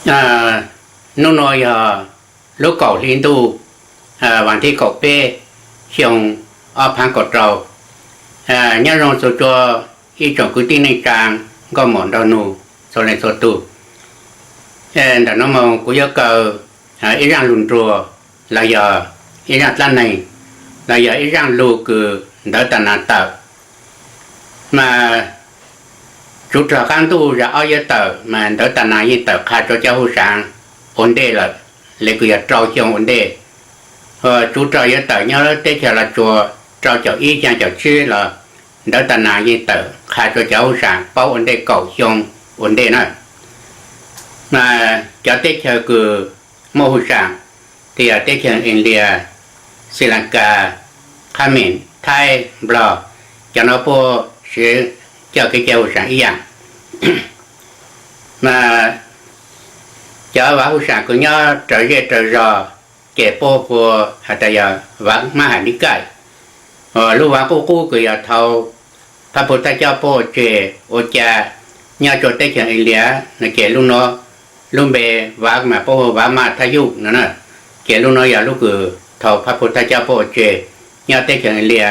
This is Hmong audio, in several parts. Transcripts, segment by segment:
Hnub nuav yog lub kaum hli ntuj, vas thib kaum peb, xyoo ob phav kaum rau. Nyob zoo txug rua ib tsoom kwv tij neej tsaa, nkauj muam nraug nug txhua leej txhua tug. Ntawm nuav moog kuv yuav kaw ib zaaj lug nruag, los yog ib zaaj dlaab neeg, los yog ib zaaj lug kws ntawv tas nas tawm. Mas tsuv rog qaab ntuj zag ob yawg tawm mas ntawv tas nas yeej tawm qha rua cov huv saav ua ntej lawm, le kws yog rau xyoo ua ntej. Tsuv rog yuav tawm nyob teb chaws Los Tsuas rau caum ib xyaa caum tsib los ntawv tas nas yeej tawm qha rua cov huv saav paub ua ntej kaum xyoo ua ntej na. Mas cov teb chaws kws muaj huv saav, twb yog teb chaws India, Sri Lanka, Qhab Mem, Thaib, Nplog, cov nuav puab siv coj kev cai huv saav ib yaam. Mas cov vav huv saav kws nyob raws zej raws zog, ces puab hu has tas yog vav mab has nib kaim. Lub vav qub qub kws yog thaus phab phu thaj coj puab ua tseg ua ca nyob rua teb chaws India no ces lub nuav lub npe vav mas puab hu vav maj thaj yuj no na. Ces lub nuav yog lub kws thaus phab phu thaj coj puab ua tseg nyob teb chaws India,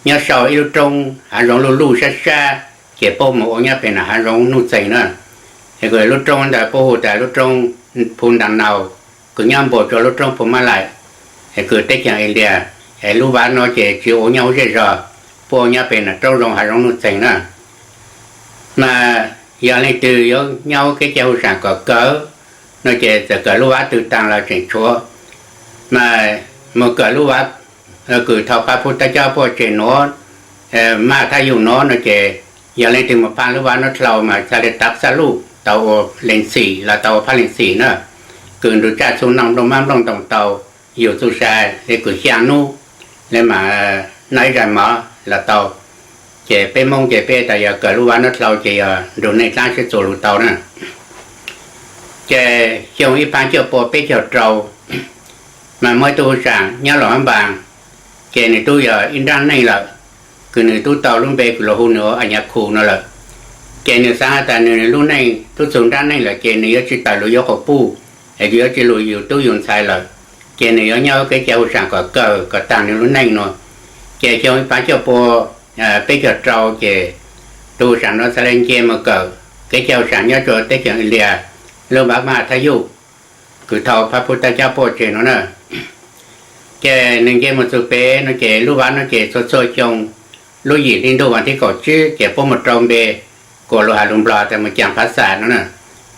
nyob sau ib lub roob hav zoov luj luj sab sab, ces puab mus ua nyob pem nam hav zoov nuj txeeg na. Lub roob ntawd puab hu tas lub roob phu Ntas Naus, kws nyob npuab rua lub roob phu Mab Lais, kws teb chaws India. Es lub vav nuav ces tsi ua nyob huv zej zog, puab ua nyob pem nam roob zoov hav zoov nuj txeeg na. Mas yog leej twg yuav nyob huv kev cai huv saav kom kawm no ces txawm kawm lub vav twg taag los tseem tshuav. Mas mus kawm lub vav kws thaus phab phu thaj coj puab ua tseg nuav, maj thaj yuj nuav no ces yog leej twg mus pha lub vav nuav dlhau mas txhaj le tav xaj luj tau ua lees xim los tau ua phab lees xim na. Kws nrug tsaj txhua noj nplooj mab nplooj ntoo tau, yug txuj sa le kws xyaa nub le mas noj ib zag mov los tau. Ces peb Moob ces peb tas yog kawm lub vav nuav dlhau ces yog nrug neej dlaab sib txuas lug tau na. Ces xyoo ib phav cuaj pua peb caug rau, mas muaj ib tug huv saav nyob Luas Hab Npaas, ces nwg tub yog ib nrab neej lawm, kws nwg tub tau lub npe kws luas hu nwg ua A Nyas Khu no lawm. Ces nwg xaav has tas nwg lub neej tub txug nrab neej lawm ces nwg yuav tsi tawm lug yuav quas puj, es yuav tsi lug yug tub yug ntxhais lawm, ces nwg yuav nyob kev cai huv saav kom kawg kom taag nwg lub neej no. Ces xyoo ib phav cuaj pua peb caug rau ces tug huv saav no txhaj le nce mus kawm kev cai huv saav nyob rua teb chaws India, lub vav maj thaj yuj, kws thaus phab phu thaj coj puab ua tseg no na. Ces nwg nce mus txug pem no ces lub vav no ces txhua txhua xyoo lub yim hli ntuj vas thib kaum tsib ces puab mus rau npe, kuas lug has lug Nplog tas mus caag phav xam no na.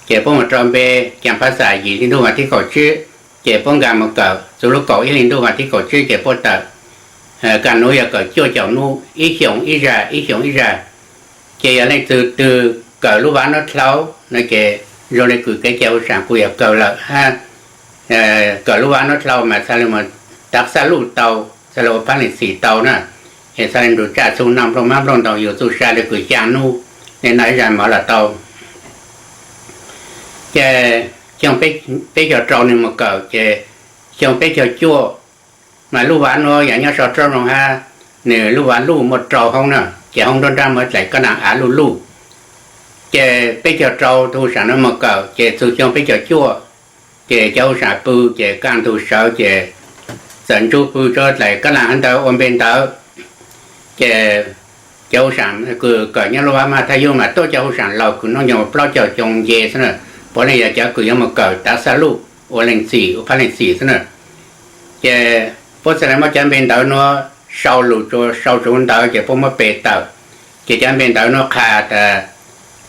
Ces puab mus rau npe caag phav xam yim hli ntuj vas thib kaum tsib, ces puab nkaag mus kawm txug lub kaum ib hli ntuj vas thib kaum tsib ces puab tawm. Kaam nuav yog kawm cuaj caum nub, ib xyoos ib zag, ib xyoos ib zag. Ces yog leej twg twg kawm lub vav nuav dlhau no ces zoo le kws kev cai huv saav kuj yog kawg lawm hab. Kawm lub vav nuav dlhau mas txhaj le mus tav xaj luj tau, txhaj le ua phab lees xim tau na. Es txhaj le nrug tsaj txhua noj nplooj mab nplooj ntoo, yug txuj sa le kws xyaa nub le noj ib zag mov los tau. Ces xyoo peb caug rau nwg mus kawm ces xyoo peb caug cuaj, mas lub vav nuav yog nyob sau roob zoov hab, nwg lub vav luj muaj rau hoob na, ces hoob nruab nrab muaj dlaim kab nag av luj luj. Ces peb caug rau tug huv saav nuav mus kawm ces txug xyoo peb caug cuaj, ces cov huv saav pw ces kaaj ntug sawv ces txawm ntsug pw rua dlaim kab nag av ntawd ua npe ntawd. Ces cov huv saav kws kawm nyob lub vav maj thaj yuj mas tuab cov huv saav laug kws nub nyoog plaub caug xyoo nce xwb na, puav leej yog cov kws yuav mus kawm tav xaj luj ua lees xim, ua phab lees xim xwb na. Ces puab txhaj le muab cov npe ntawd nuav sau lug rua sau tsuv ntawd ces puab muab pe tawm. Ces cov npe ntawd nuav qha tas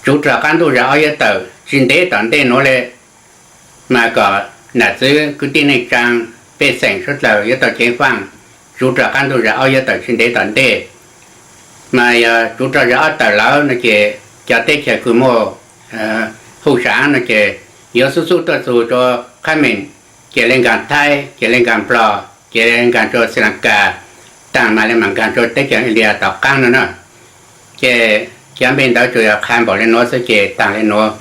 tsuv rog qaab ntuj zag ob yawg tawm tsi ntev tom ntej nuav le, mas kom nam txwv kwv tij neej tsaa pej xeem suav dlawg yuav tau ceev faaj. Tsuv rog qaab ntuj zag ob yawg tawm tsi ntev tom ntej, mas yog tsuv rog zag ob tawm lawm no ces cov teb chaws kws muaj huv saav no ces yuav xub xub tuaj txug rua Qhab Mem, ces le nkaag Thaib, ces le nkaag Nplog, ces le nkaag rua Xis Las Kas, taag mas le maam nkaag rua teb chaws India tom qaab no na. Ces cov npe ntawd tsuas yog qha npaum le nuav xwb ces taag le nuav.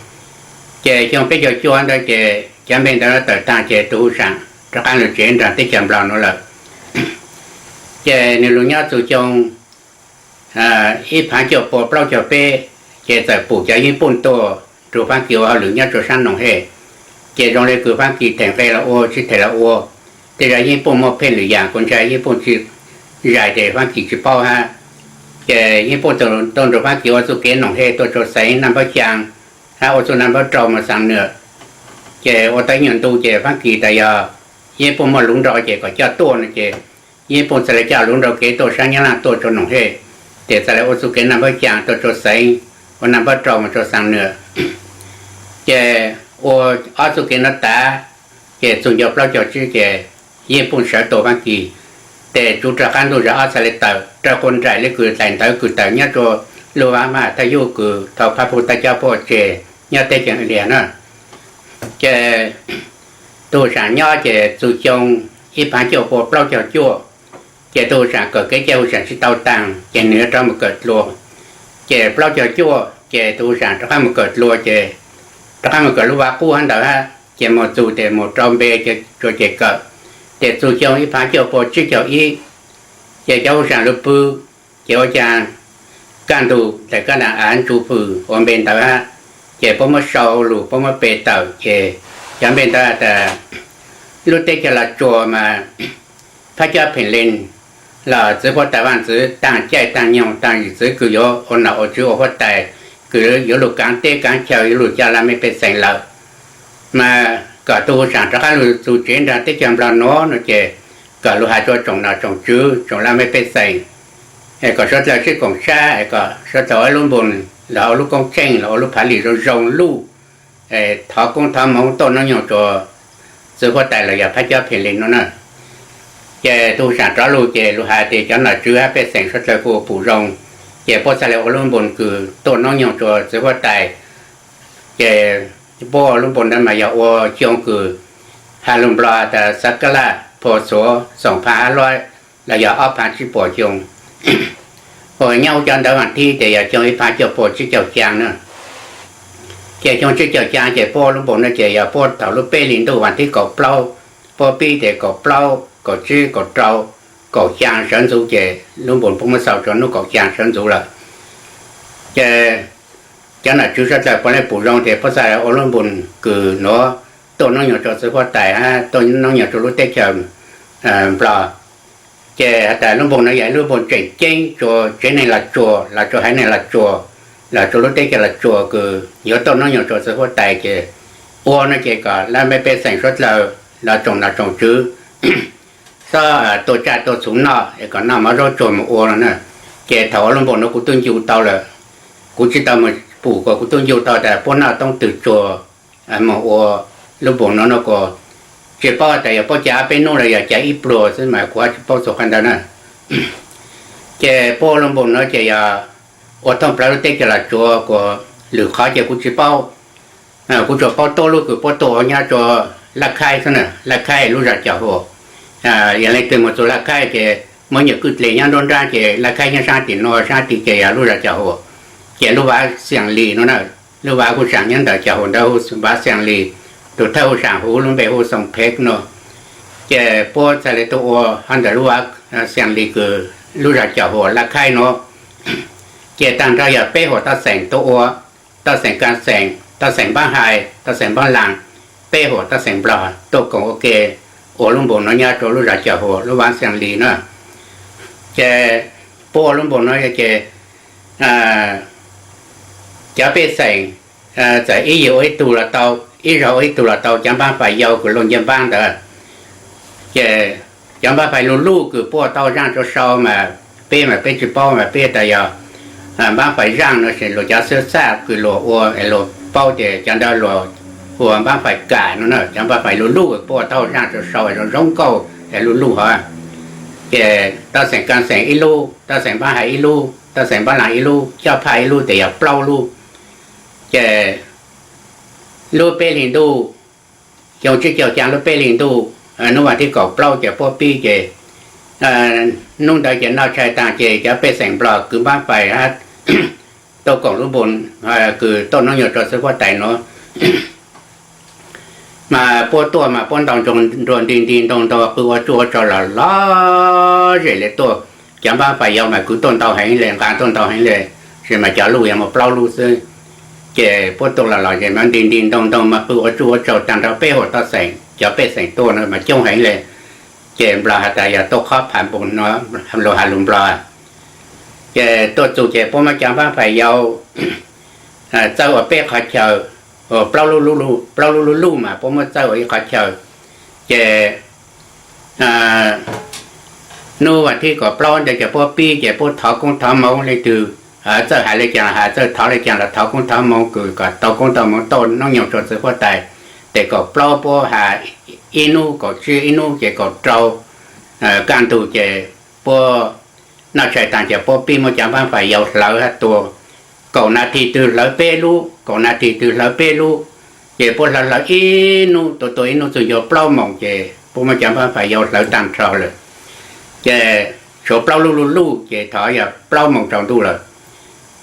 Ces xyoo peb caug cuaj ntawd ces cov npe ntawd tawm taag ces tug huv saav rov qaab lug tsev nraag teb chaws Nplog nuav lawm. Ces nwg lug nyob txug xyoo ib phav cuaj pua plaub caug peb, ces txawm pum cov yeeb puj tuaj rua Faab Kis ua hauj lwm nyob rua saab Noog Hej. Ces zoo li kws Fab Kis them nqe los ua tsis them los ua, tej zag Yeej Pooj muaj pheej lwm yaam kuv ntshai Yeej Pooj tsis zais ces Fab Kis tsis paub hab. Ces Yeej Pooj tau nrug Fab Kis ua txuj kev noom hej tuaj rua xeev Naj Npawb Xyaa, hab ua txuj Naj Npawb Rau moog Xaa Nwm. Ces ua tau ib nyuas ntu ces Fab Kis tas yog Yeej Pooj muaj lug nrog ces kom coj tuaj no ces Yeej Pooj txhad le coj lug nrau kev tuaj saab Nyab Laaj tuaj rua noom hej, ces txhad le ua txuj kev Naj Npawb Xyaa tuaj rua xeev, ua Naj Npawb Rau moog rua Xaa Nwm. Ces ua ob txuj kev nuav tas, ces txug nco plaub caug tsib ces Yeej Pooj sawv tua Fab Kis, ces tsuv rov qab ntuj zag ob txhad le tawm raws quas nraim le kws daim ntawv kws tawm nyob rua lub vav maj thaj yuj kws thaus phab pug tab cob puag tseg nyob teb chaws Lias na. Ces tug Saam nyob ces txug xyoo ib phav cuaj pua plaub caug cuaj, ces tug Saam kawm kev cai hu Saam tsis tau taag ces nwg yuav rov moog kawm dlua. Ces plaub caug cuaj ces tug Saam rov qab moog kawm dlua ces rov qab moog kawm lub vav qub hab ntawd hab, ces moog txug tes moog rau npe rua ces kawm. Ces txug xyoo ib phav cuaj pua tsib caug ib, ces cov hu Saam lug pw, ces ua caag kaj ntug tes kaj ntaag av ntsuj fwm ua npe ntawd hab, ces puab muab sau lug puab muab pe tawm ces cov npe ntawd tas lub teb chaws Los Tsuas mas phab cob pheem lees los txwv huab tais vaaj txwv taag caij taag nyoog taag yim txwv kws yuav ua nom ua tswv ua huab tais, kws yuav lug kaav teb kaav chaw yuav lug coj laj mej pej xeem lawm. Mas kom tug hu Saam rov qab lug txug tsev nraag teb chaws Nplog nuav no ces kom lug has rua tsoom nom tsoom tswv tsoom laj mej pej xeem, kom suav dlawg sib koom sab, kom suav dlawg ua lub npoos los ua lub koob tsheej los ua lub phav lis zoo zoo luj, thov koob thov moov tuaj noob nyoog rua txwv huab tais los yog phab cob pheem lees no na. Ces tug hu Saam rov lug ces lug has tias cov nom tswv hab pej xeem suav dlawg kuj pum zoo, ces puab txhad le ua lub npoos kws tuaj noob nyoog rua txwv huab tais. Ces puab ua lub npoos ntawd mas yog ua xyoo kws has lug Nplog tas xav kab laj phu xuav xoom phav hab luab los yog ob phav tsib puas xyoo. Ua nyob huv cov ntawv vaam thib ces yog xyoo ib phav cuaj pua tsib caug xyaa na. Ces xyoo tsib caug xyaa ces puab ua lub npoos no ces yog puab thaum lub peb hlis ntuj vaam thib kaum plaub, puab pib tes kaum plaub kaum tsib kaum rau kaum xyaa sawv ntxuv ces lub npoos puab muab xaus rua nub kaum xyaa sawv ntxuv lawm. Ces cov nom tswv suav dlawg puav leej pum zoo ces puab txhad ua lub npoos kws nuav tuaj noob nyoog rua txwv huab tais hab tuaj noob nyoog rua lub teb chaws Nplog. Ces has tas lub npoos no yog ib lub npoos tseem ceeb rua tsev neeg Los Tsuas, los rua haiv neeg Los Tsuas, los rua lub teb chaws Los Tsuas kws yuav tuaj noob nyoog rua txwv huab tais ces ua no ces kom laj mej pej xeem suav dlawg los tsoom nom tsoom tswv xob tua tsaj tua txhuv noj es kom noj mov zaub tsuag moog ua no na. Ces thaum ua lub npoos no kuv tub ncu tau lawm, kuv tsis tau moog pum kuas kuv tub ncu tau tas puab noj toob twg tsuag moog ua lub npoos no no kuas tsis paub tas yog puab ca ob peb nub los yog ca ib pluag xwb mas kuv tsis paub txug qhov ntawd na. Ces puab ua lub npoos no ces yog ua thoob plawg lub teb chaws Los Tsuas kuas lwm qhov ces kuv tsis paub. Kuv tsuas paub tuab lub kws puab tuaj ua nyob rua Laj Khaib xwb na, Laj Khaib lub zog Cam Huam. Yog leej twg moog txug Laj Khaib ces muaj nyuam kwj dleg nyob nruab nrab ces Laj Khaib nyob saab tim nuav, saab tim ces yog lub zog Cam Huam. Ces lub vav Xiam Lis no na, lub vav hu Saam nyob ntawm Cam Huam ntawd hu vav Xiam Lis, tus thawj hu Saam huv lub npe hu Xoom Phev no. Ces puab txhad le tuaj ua hov ntawm lub vav Xiam Lis kws lub zog Cam Huam Laj Khaib nuav. Ces taag nrho yog peb huam toj xeem tuaj ua, toj xeem Ka Xeem, toj xeem Npaab Hais, toj xeem Npaab Laas, peb huam toj xeem Nplog tuaj koom ua ke ua lub npoos no nyob rua lub zog Cam Huam lub vav Xiam Lis na. Ces puab ua lub npoos no ces cov pej xeem txawm ib yig ua ib tug los tau, ib zaug ua ib tug los tau, cov Npaab Fais yau kws luaj ncej npaab ntawd. Ces cov Npaab Fais luj luj kws puab tau zaaj rua sau mas peb mas peb tsis paub mas peb tas yog Npaab Fais zaaj no es luag cov xwb xaj kws luag ua es luag paub ces cov ntawd luag hu ua Npaab Fais Kam no na. Cov Npaab Fais luj luj puab tau zaaj rua sau zoo zoo nkauj es luj luj hov. Ces toj xeem Ka Xeem ib lub, toj xeem Npaab Hais ib lub, toj xeem Npaab Laas ib lub, coj phaj ib lub tes yog plaub lub. Ces lub peb hlis ntuj, xyoo tsib caug xyaa lub peb hlis ntuj, nub vas thib kaum plaub ces puab pib ces nub ntawd ces noj tshais taag ces cov pej xeem Nplog kws Npaab Fais hab tuaj koom lub npoos kws tuaj noob nyoog rua xwb huab tais nuav. Mas puab tuaj mas puab ntaus nruas nti nti ntaus ntaus qw ua tsuj ua tso los lov zem le tuaj. Cov Npaab Fais yau mas kwv tuaj ntau heev le, nqaa tuaj ntau heev le, tab sis mas cov luj yog muaj plaub lub xwb. Ces puab tuaj los los ces mas nti nti ntoo ntoo mas qw ua tsuj ua tsaug tag nrho peb hauv toj xeem, cov pej xeem tuaj no mas coob heev le. Ces Nplog has tas yog tuaj qhob phav npus no, lus has lus Nplog. Ces tuaj txug ces puab muab cov npab fais yau txawb ua peb qhov chaw, plaub lub, plaub lub lub luj mas puab muab txawb ua ib qhov chaw. Ces hnub vas thib kaum plaub ntawd ces puab pib ces puab thov koob thov hmoov, leej twg txawj hais le caag has, txawj thov le caag los thov koob thov hmoov kws kom tau koob tau hmoov tau noob nyoog rua txiv huab tais. Tes kaum plaub puab has ib nub, kaum tsib ib nub ces kaum rau kaj ntug ces puab noj tshais taag ces puab pib muab cov npab fais yau hlawv hab tua. Kaum nas this twg hlawv peb lub, kaum nas this twg hlawv peb lub. Ces puab hlawv hlawv ib nub, tua tua ib nub txug yuav plaub moos ces puab muab cov npab fais yau hlawv taag nrho lawm. Ces tshuav plaub lub lub luj ces thov yog plaub moos tsaus ntuj lawm.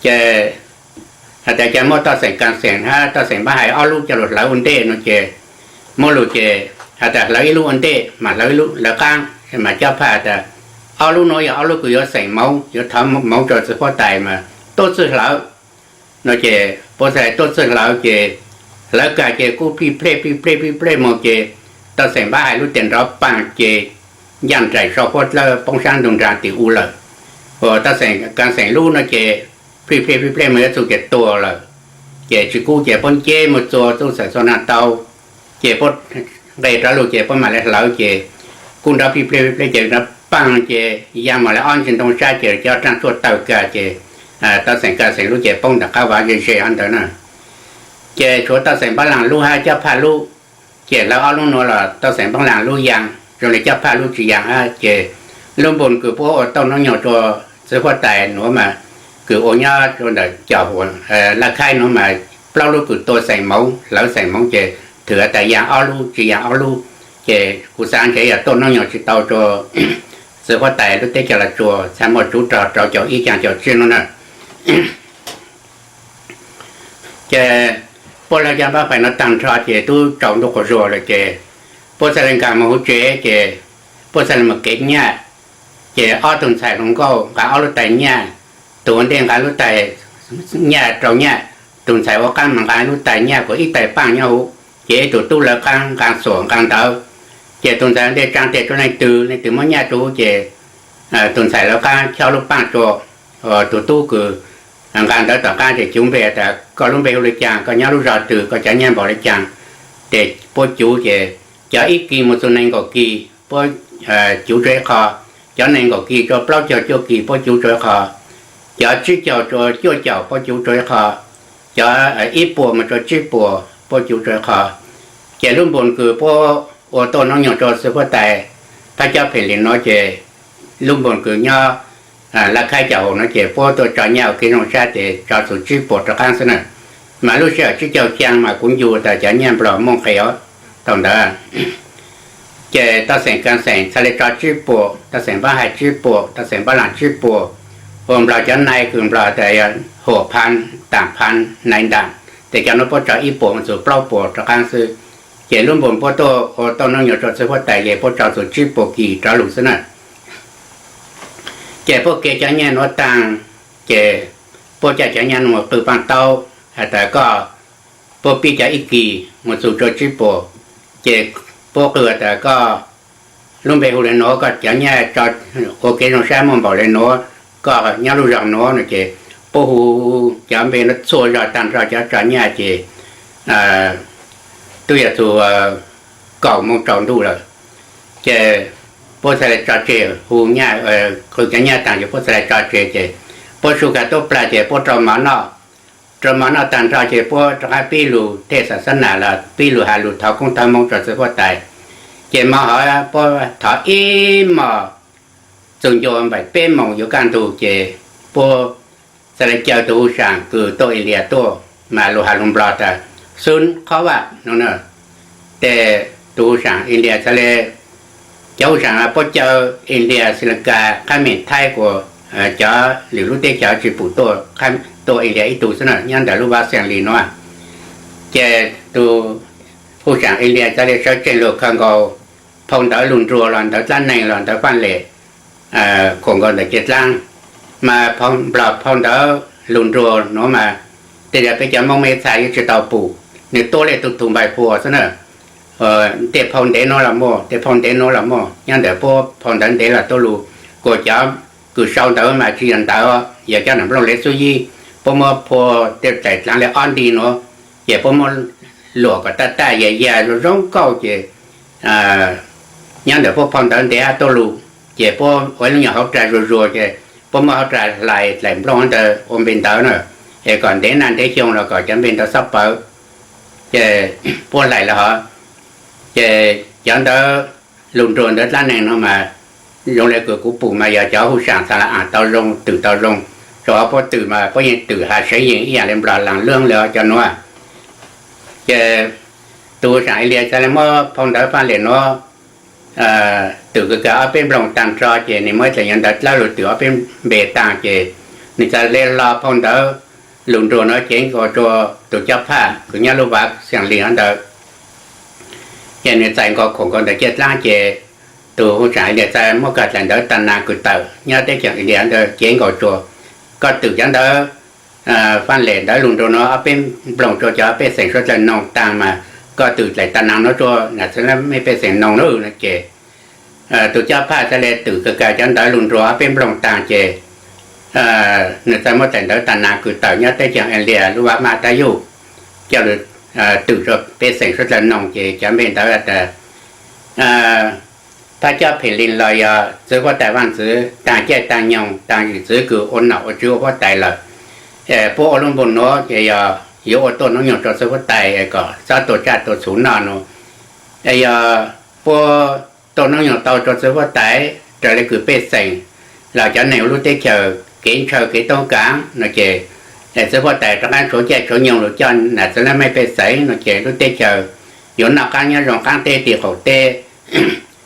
Ces has tas ca muab toj xeem Kas Xeem hab toj xeem npab hais ob lub coj lug hlawv ua ntej no ces muab lug ces has tas hlawv ib lub ua ntej mas hlawv ib lub lawv qaab, mas Cob Phaj tas ob lub nuav yog ob lub kws yuav xeem moov, yuav thov moov rua txiv huab tais mas tuab txwj hlawv no ces puab txhad tuab txwj hlawv ces hlawv kag ces kub pij plej pij plej pij plej moog ces toj xeem npab hais lub tes nrov paag ces ncaj nraim sau huab dlawb poob saab ntug nraag tim u lawm. Toj xeem Kas Xeem lub no ces plij plej plij plej moog yuav txug ces tuag lawm. Ces tsis kub ces puab nceb moog txua txuj xeem txua nag tau, ces puab nqes rov lug ces puab mam le hlawv ces kub nrov plij plej plij plej ces nrov paag ces yaa moog le ob ntsis ntoo sab ces cov raaj tshuaj tawg kag ces toj xeem Kas Xeem lub ces poob ntawm qab vav ze ze hov ntawd na. Ces tshuav toj xeem Npab Laas lub hab Cob Phaj lub, ces hlawv ob lub nuav los toj xeem Npab Laas lub yaa, zoo le Cob Phaj lub tsis yaa hab ces lub npus kws puab ua tauj noob nyoog rua txiv huab tais nuav mas kws ua nyob rua ntawm cov huv Laj Khaib nuav mas plaub lub kws tua xeem moov hlawv xeem moov ces thwm has tas yaa ob lub tsis yaa ob lub. Ces kuv xaav ntshe yog tauj noob nyoog tsis tau rua txiv huab tais lub teb chaws Los Tsuas txhaj muaj tsuv rog rau caum ib caag caum tsib nuav na. Ces puab hlawv cov npab fais no taag nrho ces tub tsaus ntuj quas zuag lawm ces puab txhad le nkaag moog huv tsev ces puab txhad le moog kev nyaj. Ces ob tug ntxhais hluas nkauj nqa ob lub tais nyaj, tug ua ntej nqa lub tais nyaj rau nyaj, tug ntxhais ua qaab mas nqa lub tais nyaj kuas ib tais paaj nyob huv, ces ib tug tub lawv qaab nqa xuam nqa ntawv. Ces tug ntxhais ua ntej tsaa tes rua leej twg, leej twg muab nyaj rua huv ces tug ntxhais lawv qaab chob lub paaj rua. Tug tub kws nqa ntawv tom qaab ces cuv npe tas koj lub npe hu le caag, koj nyob lub zog twg, koj cov nyaj npaum le caag. Ces puab cuv ces cov ib kis mus txug nees nkaum kis puab cuv rua ib qho, cov nees nkaum kis rua plaub caug cuaj kis puab cuv rua ib qho, cov tsib caug rua cuaj caum puab cuv rua ib qho, cov ib puas mus rua tsib puas puab cuv rua ib qho. Ces lub npus kws puab ua tauj noob nyoog rua txiv huab tais phab cov phem li nuav ces lub npus kws nyob Laj Khaib cov huv nuav ces puab tuaj tso nyaj ua kev zoo sab ces tso txug tsib puas rov qaab xwb na. Mas lub sij hawm tsib caug xyaa mas kuv ncu tas cov nyaj Nplog muaj nqis tau ntawd. Ces toj xeem Kas Xeem txhad le tso tsib puas, toj xeem Npab Hais tsib puas, toj xeem Npab Laas tsib puas, ua Nplog cov nai kws Nplog tas yog huam phan, taam phan, nai ntaam, tes cov nuav puab tso ib puas mus txug plaub puas rov qaab xwb. Ces lub npus puab tuaj ua tauj noob nyoog rua txiv huab tais ces puab tso txug tsib puas kis rov lug xwb na. Ces puab kev cov nyaj nuav taag, ces puab coj cov nyaj nuav mus qw paaj taub has tas koj, puab pib cov ib kis mus txug rua tsib puas, ces puab qw tas koj lub npe hu le nuav, koj cov nyaj ua kev zoo sab muaj npaum le nuav, koj nyob lub zog nuav no ces puab hu cov npe nuav txhua zog taag nrho cov tso nyaj ces twb yog txug kaum moos tsaus ntuj lawm. Ces puab txhad le tso tseg hu nyaj, qw cov nyaj taag ces puab txhad le tso tseg ces puab su kag tub plag ces puab rau mov noj. Rau mov noj taag nrho ces puab rov qaab pib lug thej xav xab nam los pib lug has lug thov koob thov hmoov rua txiv huab tais. Ces mov hov puab thov ib mos txug ncua npaum peb moos yuav kaj ntug ces puab txhad le caw tug hu saam kws tuaj India tuaj mas lug has lug Nplog tas xub qhob vaj no na. Tes tug hu saam India txhad le, cov hu saam puab caw India, Sri Lanka, Khab Mem, Thaib kuas cov lwm lub teb chaws tsi pum tuaj, tuaj India ib tug xwb na nyob ntawm lub vaj Xeem Lis nuav. Ces tug hu saam India txhad le sawv tsees lug khaws nkaus phau ntawv lug nruag los ntawv dlaab neeg los ntawv faaj lem, khuam nkaus ntawm cev dlaab, mas Nplog phau ntawv lug nruag nuav mas tej zaum peb cov Hmoob me txha yeej tsis tau pum, nws tuab li tus thum npais pua xwb na. Tej phau ntev no los muaj, tej phau ntev no los muaj, nyob ntawm puab phau ntawv ntev los tuaj lug, kuas cov kws sau ntawv mas tsis yog ntawv, yog cov nam nplooj lev xub yib, puab muab phua tej daim dlaav li ob nti nuav, ces puab muab luam kom taj taj yag yag zoo zoo nkauj ces nyob ntawm puab phau ntawv ntev hab tuaj lug, ces puab ua ib lub nyuag hauv ras zuag zuag ces puab muab hauv ras hlais daim nplooj ntawd ua npe ntawv na, es kom ntev naj ntev xyoo los kom cov npe ntawd xob pawv. Ces puab hlais lawm hov, ces cov ntawv lug nruag ntawv dlaab neeg no mas zoo le kws kuv pum mas yog cov huj saam xa la as tau zoo, twm tau zoo, rua qhov puab twm mas puab yeej twm has seev yees ib yaam li Nplog laas luab le cov nuav. Ces tus huj saam Ilias txhad le muab phau ntawv Faj Lem nuav twm kawg kawg ob peb nplooj taag nrho ces nwg muab ib dlaim nyuas ntawv dlawb lug twm ob peb npe taag ces nwg txhad le hlo phau ntawv lug nruag nuav ceev nkaus rua tus coj phaj kws nyob lub vav xiam lis hov ntawd. Ces nwg txais nkaus khoom nkaus ntawm ciaj dlaab ces tus huj saam Ilias txhad muab kag dlaim ntawv tag nas kws tawm nyob teb chaws Ilias ntawd ceev nkaus rua, koj twm cov ntawv Faj Lem ntawd lug nruag nuav ob peb nplooj rua cov pej xeem suav dlawg noog taag mas koj twm dlaim tag nas nuav rua nam txwv lab mej pej xeem noog nawb no ces tus coj phaj txhad le twm kawg kawg cov ntawv lug nruag ob peb nplooj taag ces nwg txhad muab dlaim ntawv tag nas kws tawm nyob teb chaws Ilias lub vav maj dab yuj coj lug twm rua pej xeem suav dlawg noog ces cov npe ntawd tas Phaj Coj Phem Lis los yog txwv huab tais vaaj ntxwv taag caij taag nyoog taag zwm txwv kws ua nom ua tswv ua huab tais lawm. Puab ua lub npug nuav ces yog yuav ua tuaj noob nyoog rua txwv huab tais kom txhob tua tsaj tua txhuv noj no, yog puab tua noob nyoog tau rua txwv huab tais raws le kws pej xeem los cov neeg ua lub teb chaws kev ntshaw kev toob kaav no ces txwv huab tais rov qaab tshuav caij tshuav nyoog lug coj nam txwv lab mej pej xeem no ces lub teb chaws yuav noj qaab nyob zoo qaab teb ti qaum teb,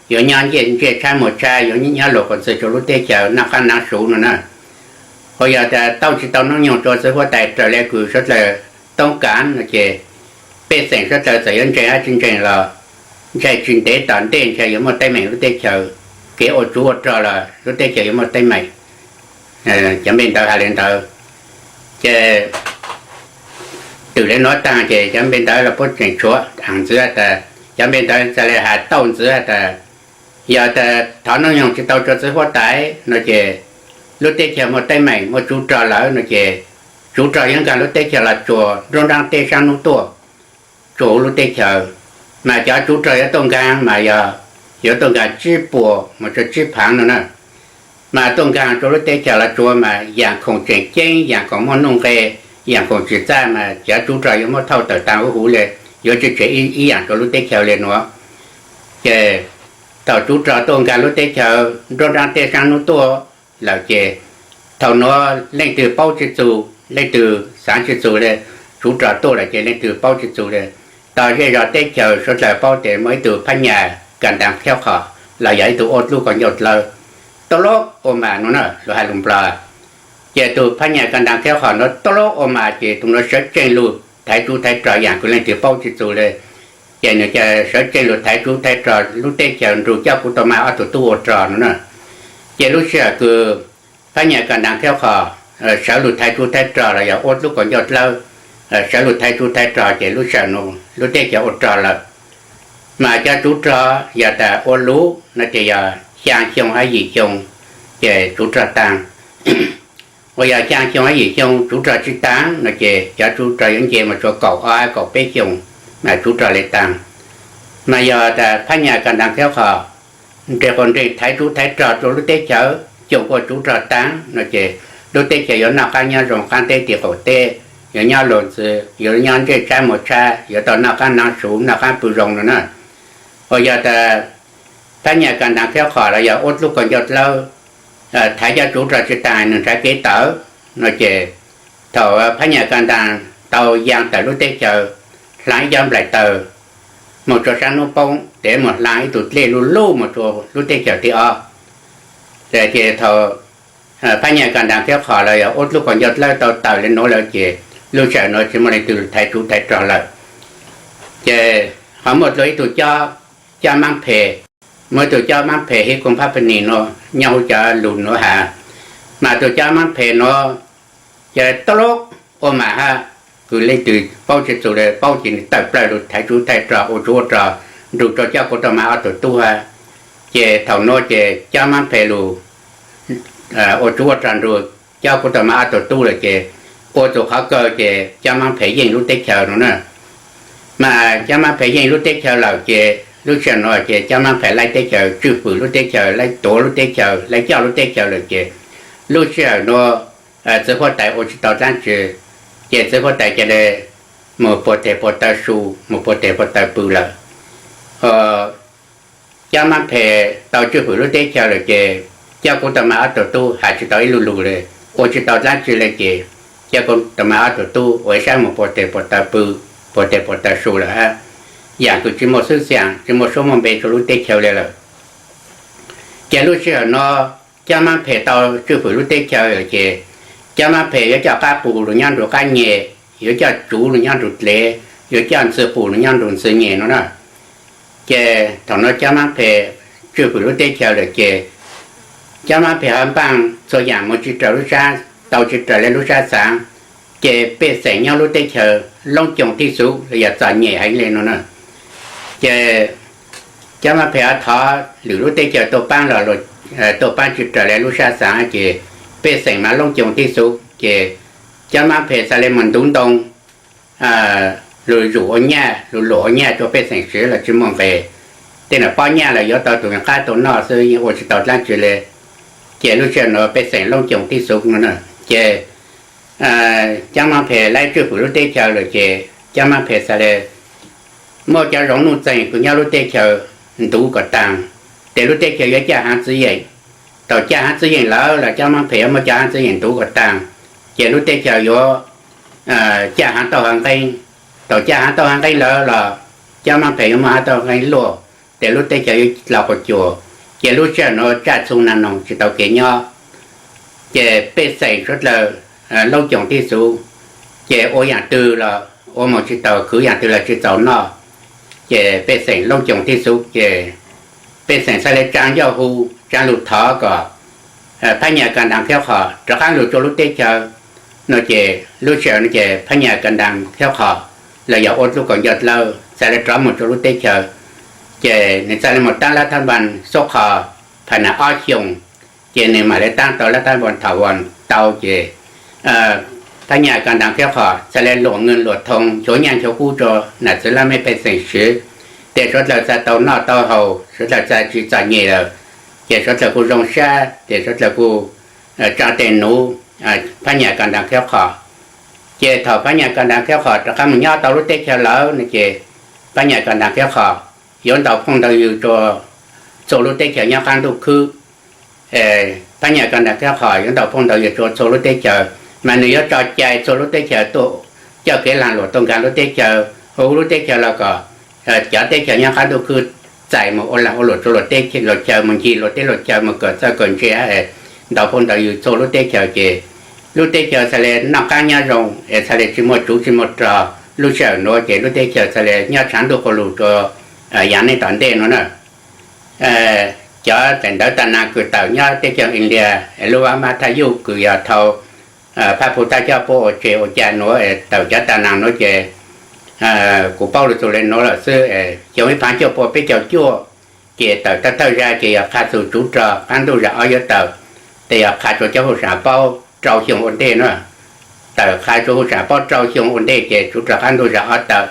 yuav nyob ntsej ntsej tshab muag tshab, yuav nyob luag quas ntxwg rua lub teb chaws noj qaab naav suv no na. Ho yog tas tau tsis tau noob nyoog rua txwv huab tais raws le kws suav dlawg toob kaav no ces pej xeem suav dlawg txawm yuav ntseeg hab tsis ntseeg los ntshai tsis ntev tom ntej ntshai yuav muaj teeb meem lub teb chaws, kev ua tsuv ua rog los lub teb chaws yuav muaj teeb meem. Cov npe ntawd has le ntawd ces twm le nuav taag ces cov npe ntawd los puab tseem tshuav has ntxiv tas, cov npe ntawd txhad le has tau ntxiv tas yog tas thov noob nyoog tsis tau rua txwv huab tais no ces lub teb chaws muaj teeb meem muaj tsuv rog lawm no ces tsuv rog yuav nkaag lub teb chaws los tsuas nruab nraab teb saab nub tuaj, tsuas huv lub teb chaws, mas cov tsuv rog yuav tuaj nkaag mas yog yuav tuaj nkaag tsib puas mus rua tsib phaav no na. Mas tuaj nkaag rua lub teb chaws los tsuas mas yaam khoom tseem ceeb, yaam khoom muaj nuj nqe, yaam khoom tsim txaj mas cov tsuv rog yuav muab thauj tawm taag huv huv le, yuav tsis tseg ib yaam rua lub teb chaws le nuav. Ces thaum tsuv rog tuaj nkaag lub teb chaws nruab nraab teb saab nub tuaj lawm ces thaum nuav leej twg paub tsis txug, leej twg xaav tsis txug le, tsuv rog tuaj lawm ces leej twg paub tsis txug le. Tau zej zog teb chaws suav dlawg paub tes muaj ib tug Phab Nyas Kas Ntaas Khaub Qhom los yog ib tug ua dlub kaus ncauj dlawb, Tub Lub Ua Mas no na, lug has lug Nplog. Ces tug Phab Nyas Kas Ntaas Khaub Qhom nuav Tub Lub Ua Mas ces tug nuav sawv tsees lug thaiv tsuv thaiv rog yaam kws leej twg paub tsis txug le. Ces nwg ca sawv tsees lug thaiv tsuv thaiv rog lub teb chaws nrug coj kuv tau mas ob tug tub ua rog no na. Ces lub sij hawm kws Phab Nyas Kas Ntaas Khaub Qhom sawv lug thaiv tsuv thaiv rog los yog ua dlub kaus ncauj dlawb, sawv lug thaiv tsuv thaiv rog ces lub sij hawm nuav lub teb chaws ua rog lawm. Mas cov tsuv rog yog tas ua luv no ces yog xyaa xyoo hab yim xyoo ces tsuv rog taag. Uas yog xyaa xyoo hab yim xyoo tsuv rog tsis taag no ces cov tsuv rog yuav nce mus tsua kaum ob hab kaum peb xyoo mas tsuv rog le taag. Mas yog tas Phab Nyas Kas Ntaas Khaub Qhom nres quas nreeg thaiv tsuv thaiv rog rua lub teb chaws, coom kua tsuv rog taag no ces lub teb chaws yuav noj qaab nyob zoo qaab teb ti qaum teb, yuav nyob luag ntxwv, yuav nyob ntsej tshab muag tshab, yuav tau noj qaab naav suv noj qaab pw zoo no na. Uas yog tas Phab Nyas Kas Ntaas Khaub Qhom los yog ua dlub kaus ncauj dlawb thaiv cov tsuv rog tsis taag nwg nrhav kev tawm no ces thaum Phab Nyas Kas Ntaas tau yaa tawm lub teb chaws, hlaa ib cov nplaim taws mus tsua saab nub poob tes mus hlaa ib tug dlej luj luj mus tsua lub teb chaws thib ob. Ces thaum Phab Nyas Kas Ntaas Khaub Qhom los yog ua dlub kaus ncauj dlawb tau tawm le nuav lawm ces lub sij hawm nuav tsis muaj leej twg thaiv tsuv thaiv rog lawm. Ces ho muaj dlua ib tug cob, cob maab phem, muaj ib tug cob maab phem Hib Kooj Phab Pha Nis nuav nyob huv cov lug nuav has. Mas tug cob maab phem nuav ces Tub Lub Ua Mas hab kws leej twg paub tsis txug le paub ces nws tawm plawg lug thaiv tsuv thaiv rog ua tsuv ua rog nrug rua Coj Kub Tau Mas ob tug tub hab. Ces thaum nuav ces Cab Maab Phem lug ua tsuv ua rog nrug Coj Kub Tau Mas ob tug tub lawm ces ua txug qhov kawg ces Cab Maab Phem yeej lub teb chaws nuav na. Mas Cab Maab Phem yeej lub teb chaws lawm ces lub sij hawm nuav ces Cab Maab Phem laib teb chaws, tswj fwm lub teb chaws, laib tuav lub teb chaws, laib coj lub teb chaws lawm ces lub sij hawm nuav txiv huab tais ua tsis tau dlaab tsi, ces txiv huab tais ca le mus puag teg puag taw su, mus puag teg puag taw pw lawm. Cab Maab Phem tau tswj fwm lub teb chaws lawm ces Coj Kub Tau Mas ob tug tub has tsis tau ib lu lug le, ua tsis tau dlaab tsi le ces Coj Kub Tau Mas ob tug tub ua ib sab mus puag teg puag taw pw, puag teg puag taw su lawm hab. Yaam kws tsis muaj xwb xiam, tsis muaj suab muaj npe rua lub teb chaws le lawm. Ces lub sij hawm nuav Cab Maab Phem tau tswj fwm lub teb chaws lawm ces Cab Maab Phem yuav coj qab qus lug nyob nrug qab nyem, yuav coj tsuv lug nyob nrug dlev, yuav coj ntxwg qus lug nyob nrug ntxwg nyem nuav na. Ces thaum nuav Cab Maab Phem tswj fwm lub teb chaws lawm ces Cab Maab Phem ho npaaj txhua yaam mus tsis raws lub sab, tau tsis raws le lub sab xaav, ces pej xeem nyob lub teb chaws loob coog tib xub los yog txom nyem heev le nuav na. Ces Cab Maab Phem ho thov lwm lub teb chaws tuaj paab los tuaj paab tsis raws le lub sab xaav ces pej xeem mas loob coog tib xub ces Cab Maab Phem xaav le mus ntuv ntoo lug zuj ua nyaj, lug luam ua nyaj rua pej xeem siv los tsis muaj nqe. Tej nam pob nyaj los yuav tau tug qab tau noj xwb, yeej ua tsis tau dlaab tsi le. Ces lub sij hawm nuav pej xeem loob coog tib xub no na. Ces Cab Maab Phem laib tswj fwm lub teb chaws lawm ces Cab Maab Phem xaav le muab cov zoov nuj txeeg kws nyob lub teb chaws ntuv kom taag, tes lub teb chaws yuav caj haav txwv yeem. Thaum caj haav txwv yeem lawm los Cab Maab Phem yuav muab cov haav txwv yeem ntuv kom taag, ces lub teb chaws yuav caj haav tauj haav nqeeb. Thaum caj haav tauj haav nqeeb lawm los Cab Maab Phem yuav muab haav tauj haav nqeeb luaj, tes lub teb chaws yuav dlau quas cuas. Ces lub sij hawm nuav tsaj txhu nag noog tsis tau kev nyob, ces pej xeem suav dlawg loob coog tib xub, ces ua yaam twg los ua moog tsis taus, khwv yaam twg los tsis txaus noj, ces pej xeem loob coog tib xub ces pej xeem xaav le tsaa ncauj hu, tsaa lug thov kom Phab Nyas Kas Nraas Khib Qhom rov qaab lug rua lub teb chaws no ces lub sij hawm no ces Phab Nyas Kas Nraas Khib Qhom los yog ua lub kaum nco dlawb xaav le rov moog rua lub teb chaws, ces nwg xaav le moog taab lab thab npas xub qhov phaj nas ob xyoos, ces nwg mam le taab tau lab thab npas thaum vas tau ces Phab Nyas Kas Nraas Khib Qhom xaav le luam nwg luam thoo, nchuav nyaaj nchuav kub rua nam txwv laj mej pej xeem siv, tes suav dlawg txawm tau noj tau haus, suav dlawg txawm tsis txom nyem lawm, ces suav dlawg kuj zoo sab, ces suav dlawg kuj tsaa tes nuv Phab Nyas Kas Nraas Khib Qhom. Ces thaum Phab Nyas Kas Nraas Khib Qhom rov qaab moog nyob tau lub teb chaws lawm no ces Phab Nyas Kas Nraas Khib Qhom yuav ntaus phooj ntaus ywg rua txhua lub teb chaws nyob qaab ntuj khwb. Phab Nyas Kas Nraas Khib Qhom yuav ntaus phooj ntaus ywg rua txhua lub teb chaws, mas nwg yuav tso cai txhua lub teb chaws tuaj coj kev laag luam tuaj nkaag lub teb chaws, hu lub teb chaws los kom cov teb chaws nyob qaab ntuj khwb txais moog ua laag ua luam rua luam teb luam chaws, moog ncig luam teb luam chaws, moog kawm txawj kawm ntse, ntaus phooj ntaus ywg txhua lub teb chaws ces lub teb chaws xaav le noj qaab nyob zoo es xaav le tsis muaj tsuv tsis muaj rog. Lub sij hawm nuav ces lub teb chaws xaav le nyob tshaav ntuj quas lug rua yaav neej tom ntej nuav na. Cov daim ntawv tas naag kws tawm nyob teb chaws India es lub vaab Mathayuj kws yog thaus Phaj Phu Thaj Coj Pub ua tseg ua cai nuav es tawm cov tas naag nuav ces kuv paub lug txug le nuav lawm xwb. Xyoo ib phav cuaj pua peb caug cuaj ces tawm thawj thawj zag ces yog qha txug tsuv rog qaab ntuj zag ob yuav tawm, tes yog qha rua cov huj saam paub rau xyoo ua ntej na. Tawm qha rua huj saam paub rau xyoo ua ntej ces tsuv rog qaab ntuj zag ob tawm.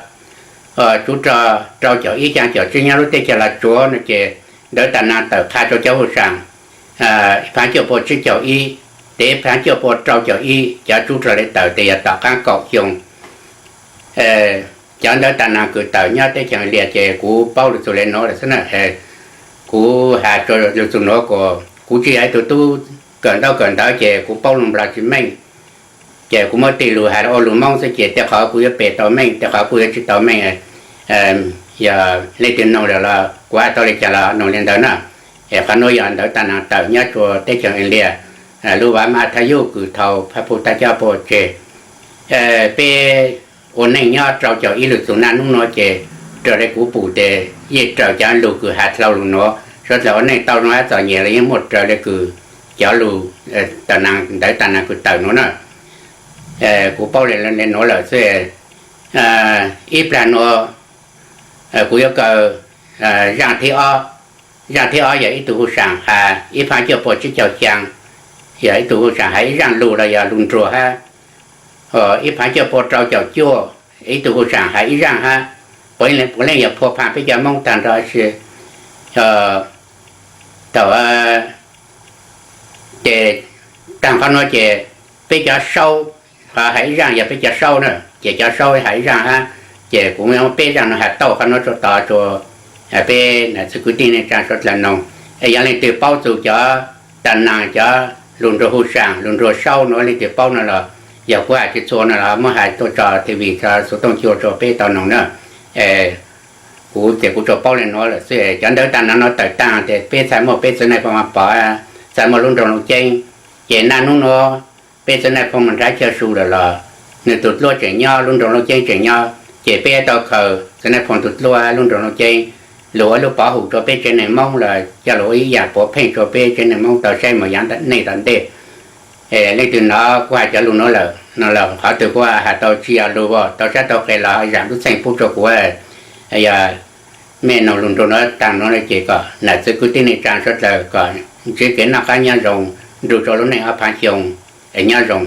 Tsuv rog rau caum ib xyaa caum tsib nyob lub teb chaws Los Tsuas no ces ntawv tas naag tawm qha rua cov huj saam ib phav cuaj pua tsib caug ib, tes ib phav cuaj pua rau caug ib cov tsuv rog le tawm tes yog tom qaab kaum xyoo. Cov ntawv tas naag kws tawm nyob teb chaws Lias ces kuv paub lug txug le nuav lawm xwb na. Kuv has lug txug nuav kuas kuv tsis yog ib tug tub kawm ntaub kawm ntawv ces kuv paub lug Nplog tsis meej, ces kuv muab tig lug has ua lug Moob xwb ces tej qhov kuj yuav pem tau meej, tej qhov kuj yuav tsis tau meej. Yog leej twg noog lawm los kuv has tau le caag los noog le ntawd na. Es qhov nuav yog ntawv tas naag tawm nyob rua teb chaws Lias, lub vaab Mathayuj kws thaus Phaj Phu Thaj Coj Pub ua tseg. Peb ua neej nyob rau caum ib lug txug naj nub nuav ces raws le kuv pum tes yeej raws cov lug kws has dlhau lug nuav. Suav dlawg ua neej tau zoo hab txom nyem los yeej muaj raws le kws cov lug ntawv tas naag kws tawm nuav na. Kuv paub le nuav lawm xwb. Ib plag nuav kuv yuav kaw zaaj thib ob. Zaaj thib ob yog ib tug hu Saam has ib phav cuaj pua tsib caug xyaa, yog ib tug hu Saam has ib zaaj lug los yog lug nruag hab. Ib phav cuaj pua rau caum cuaj, ib tug hu Saam has ib zaaj hab. Puav leej yog phua pha peb cov Moob taag nrho si. Thaum ces taag qhov nuav ces peb cov Saub, qhov has ib zaaj yog peb cov Saub na, ces cov Saub has ib zaaj hab. Ces kuv muab peb zaaj nuav has tau qhov nuav rua tod rua peb nam txiv kwv tij neej tsaa suav dlawg noog. Es yog leej twg paub txug cov tas naas cov lug nruag hu Saam lug nruag Saub nuav, leej twg paub no los, yog kuv has tsis txhua no los muab has tuaj tso TV tso xuv tooj cua rua peb tau noog na. Kuv ces kuv tsuas paub le nuav lawm xwb. Cov ntawv tas naas no tawm taag ces peb txhaj muaj peb txiv Nais Phoo pov, txhaj muaj lub nroog Looj Ceeb. Ces naj nub nuav peb txiv Nais Phoo moog nrhav chaw su lawm los nwg tug dluab tseem nyob, lub nroog Looj Ceeb tseem nyob, ces peb tau khaws txiv Nais Phoo tug dluab lub nroog Looj Ceeb lug ua lub pov hum rua peb tsev neeg Moob los coj lug ua ib yaam puav pheej rua peb tsev neeg Moob tau saib moog yaav neej tom ntej. Leej twg nov kuv has cov lug nuav lawm no los qhov twg kuv has tau tsi yog lug, tau sab tau qe los zaam lub txheej pub rua kuv. Yog mej noog lug nruag nuav taag nuav no ces kom nam txiv kwv tij neej tsaa suav dlawg kom ntsib kev noj qaab nyob zoo, nrug rua lub neej ob phav xyoo, es nyob zoo.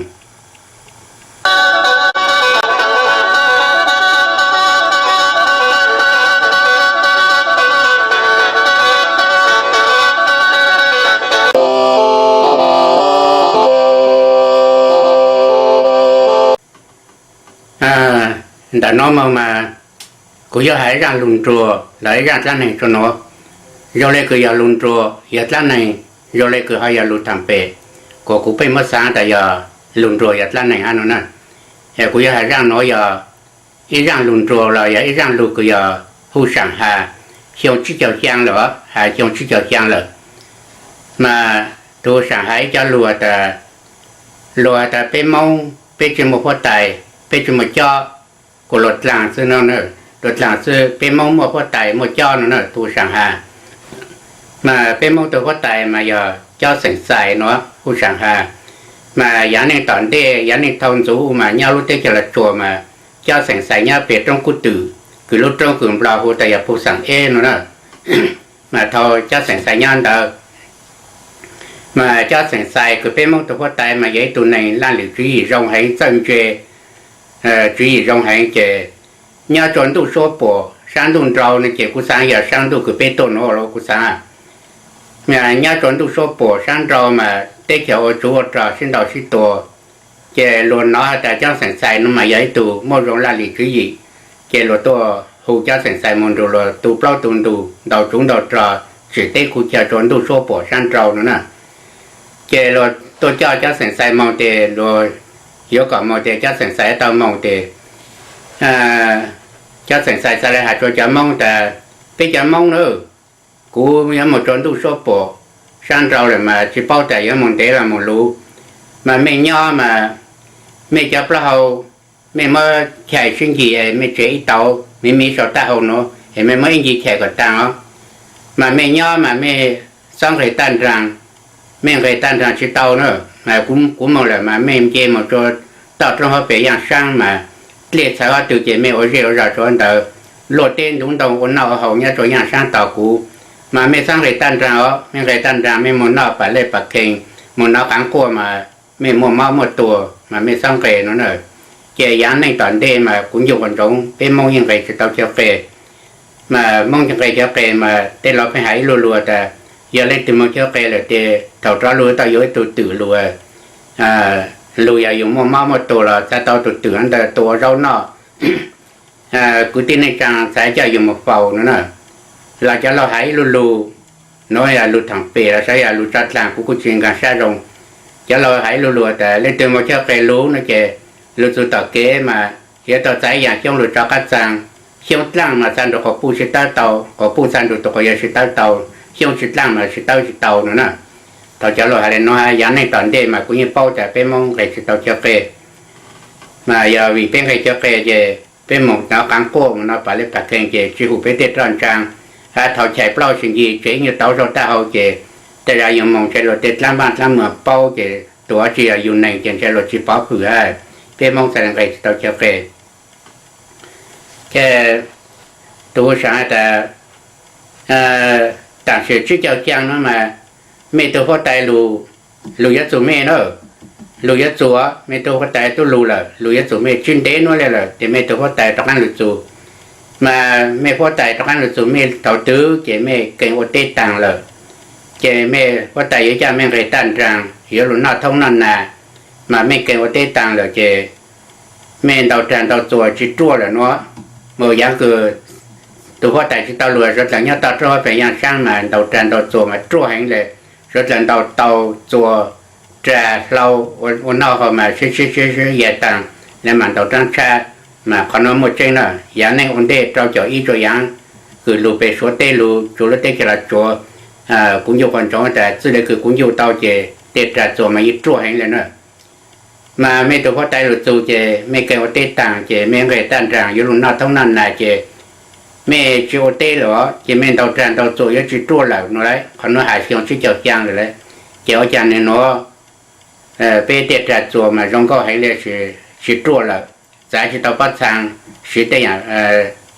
Ntawm nuav moog mas kuv yuav has ib zaaj lug nruag los ib zaaj dlaab neeg rua nuav. Zoo le kws yog lug nruag yog dlaab neeg, zoo le kws ho yog lug thaam pem, kuas kuv pheej muab xaav tas yog lug nruag yog dlaab neeg hab no na. Es kuv yuav has zaaj nuav yog ib zaaj lug nruag los yog ib zaaj lug kws yog hu Saam has xyoo tsib caug xyaa lawm, has xyoo tsib caug xyaa lawm. Mas tug hu Saam has ib co lug tas, lug tas peb Moob peb tsi muaj huab tais, peb tsi muaj cob, kuas luag dlaag xwb no, luag dlaag xwb, peb Moob muaj huab tais muaj cob no na, tug hu Saam has. Mas peb Moob tug huab tais mas yog cob xeem Xais no, hu Saam has. Mas yaav neej tom ntej, yaav neej thau ntxuv mas nyob lub teb chaws Los Tsuas mas cob xeem Xais nyob peg roob Kub Twm, kws lub roob kws Nplog hu tas yog Phu Xaam Eb no na. Mas thaus cob xeem Xais nyob ntawd, mas cob xeem Xais kws peb Moob tug huab tais mas yog ib tug neeg laj lwm tswv yim zoo heev, txawj ntse, tswv yim zoo heev ces nyob rua ntuj suab puam saab ntuj nrau no ces kuv xaav yog saab ntuj kws peb tuaj nuav los kuv xaav. Nyob rua ntuj suab puam saab nrau mas teb chaws ua tsuv ua rog sib ntaus sib tua, ces luag nov has tas cob xeem Xais no mas yog ib tug muaj zoo laj lim tswv yim, ces luag tuaj hu cob xeem Xais moog nrug luag tu plaub tu ntug ntaus tsuv ntaus rog tsim teb khu chaw rua ntuj suab puam saab nrau no na. Ces luag tuaj coj cob xeem Xais moog tes luag yuav kom moog tes cob xeem Xais tau moog tes cob xeem Xais txhad le has rua cov Moob tas, peb cov Moob na, kuv yuav moog rua ntuj suab puam saab nrau lawm mas tsi paub tas yuav moog ntev los moog luv, mas mej nyob mas mej cov plaub hau mej muab chais sib ncig, mej tsev ib tauv miv miv sau taub hau nuav es mej muab ib ncig chais kom taag os. Mas mej nyob mas mej txhob nqes taj nraag, mej nqes taj nraag tsi tau na. Kuv moog lawm mas mej nce moog rua toj roob hauv pes yaaj saab mas dlej txhawv ob tug ces mej ua zej ua zog rua ntawd, luaj teb ntuv ntoo ua noj ua haus nyob rua yaaj saab tos kuv. Mas mej txhob nqes taj nraag os, mej nqes taj nraag mej moog noj pas lej pas khees, moog nov qaav quaj mas mej muaj mob muaj tuag mas mej txhob nqes no na. Ces yaav neej tom ntej mas kuv ncu ua ntsoov peb Moob yeej nqes tsi tau chaw qe. Mas Moob nqes chaw qe mas tej laus pheej has ib lu lug tas, yog leej twg moog chaw qe lawm tes thaum rov lug tau yuav ib tug twm lug, lug yog yug muaj mob muaj tuag los txhad tau tug twm ntawd tua ua zaub noj. Kwv tij neej tsaa txhad coj yug moog faus no na. Los cov laug has ib lu lug, nuav yog lug thaam pem los saib yog lug tso dlaag kuv kuj tsi nkaag sab zoo. Cov laug has ib lu lug tas leej twg moog chaw qe lug no ces lug txug tom kev mas yuav tau txais yaam xyoob lug tso qab txaag. Xyoob dlaaj mas txhad nrug quas puj sib tawb tau, quas puj txhad nrug tug quas yawg sib tawb tau, xyoob tsi dlaaj mas sib tawb tsi tau no na. Thaus cov laug has le nuav, yaav neej tom ntej mas kuv yeej paub tas peb Moob nqes tsi tau chaw qe. Mas yog vim peb nqes chaw qe ces peb moog nov qaav quaj moog nov pas lej pas khees ces tsi hum peb tej roj ntshaa. Thaus chais plaub hau sib ncig tsev ib nyuag tauv zog taub hau ces tej zag yug moog ntshe luag tej dlaab npaaj dlaab muag paub ces tus uas tsi yog yug neeg ces ntshe luag tsi pov hwm hab. peb Hmoob txhaj le nqes tsis tau chaw qes. Ces tus hu sam has tas, tam sim tsib caug xyaa no mas mej tug huab tais lug, lug yuav txug mej na, lug yuav txug, mej tug huab tais tub lug lawm, lug yuav txug mej, tsib ntev nuav le lawm, ces mej tug huab tais rov qaab lug txug. Mas mej huab tais rov qaab lug txug mej thaus twg ces mej kee ua teb taag lawm, ces mej huab tais yuav coj mej nqeg taj nraag yuav lug noj thoob noj nag, mas mej kee ua teb taag lawm ces mej ntaus rag ntaus txuas tsis ruaj lawm nuav. Mas yaav kws tus huab tais tsis tau lug, suav dlawg nyob toj roob huab pes yaaj saab mas ntaus rag ntaus txuas mas ruaj heev le, suav dlawg ntaus tau txuas, rag hlau, ua noj haus mas sib sib sib sib yaig taag le mas ntaus raab tshab. Mas qhov nuav muaj tseeb na, yaav neej ua ntej rau caum ib tsua yaav kws lug peg Suav teb lug tsuav lub teb chaws Los Tsuas, kuv ncu quas ntsoov tas txwj le kws kuv ncu tau ces tej rag txuas mas yeej ruaj heev le na. Mas mej tug huab tais lug txug ces mej kee ua teb taag ces mej nqeg taj nraag yuav lug noj thoob noj nag ces mej tsis ua teb lawm ces mej ntaus rag ntaus txuas yuav tsis ruaj lawm nuav lawm. Qhov nuav has xyoo tsib caug xyaa lawm lawm. Ces ua caag nwg nuav peb tej rag txuas mas zoo nkauj heev le, tsis ruaj lawm, txav tsis tau pob txhaa, siv tej yaam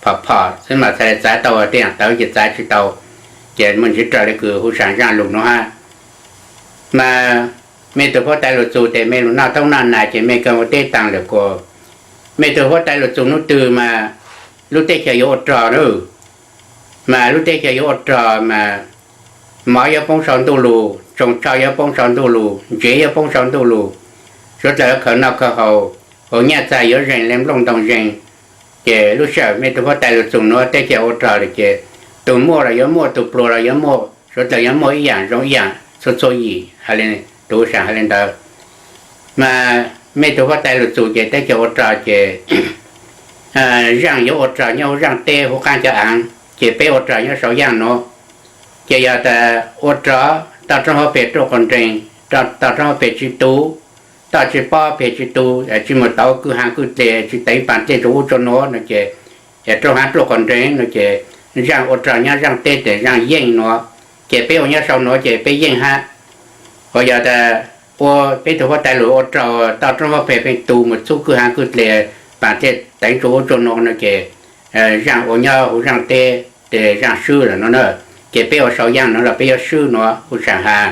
phom phom xwb mas txhaj le txav tau, tej yaam tawv ces txav tsis tau. Ces muaj ntsis raws le kws hu sam zaaj lug nuav hab. Mas mej tug huab tais lug txug tes mej lug noj thoob noj nag ces mej kee ua teb taag lawm kuas mej tug huab tais lug txug nub twg mas lub teb chaws yuav ua rog na. Mas lub teb chaws yuav ua rog mas mov yuav poob sau ntuj lug, tsoos tsho yuav poob sau ntuj lug, ntsev yuav poob sau ntuj lug, suav dlawg yuav khaws noj khaws haus, hauv nyaj txag yuav zeeg le nplooj ntoo zeeg. Ces lub sij hawm mej tug huab tais lug txug nuav teb chaws ua rog lawm ces tug muaj los yuav muaj, tug pluag los yuav muaj, suav dlawg yuav muaj ib yaam zoo ib yaam txhua txhua yim. Tus hu sam has le ntawd. Mas mej tug huab tais lug txug ces teb chaws ua rog ces zaaj yuav ua rog nyob huv zaaj teb huv qaab cov aav, ces peb ua rog nyob sau yaaj nuav. Ces yog tas ua rog toj roob hauv pes ruaj quas nreeg, toj roob hauv pes tsis tu, toj tsis pob pes tsis tu, tsis muaj tauv kwj haav kwj dleg, tsis teev paas dlej rua ub rua nuav no ces, roob haav ruaj quas nreeg no ces zaaj ua rog nyob zaaj teb tes zaaj yeej nuav. Ces peb ua nyob sau nuav ces peb yeej hab. Uas yog tas ua peb tug huab tais lug ua rog toj roob hauv pes pheej tu mus txhub kwj haav kwj dleg, paas dlej teev rua ub rua nuav no ces zaaj ua nyob huv zaaj teb tes zaaj swb lawm no na. Ces peb ua sau yaaj nuav los peb yuav swb nuav hu sam has.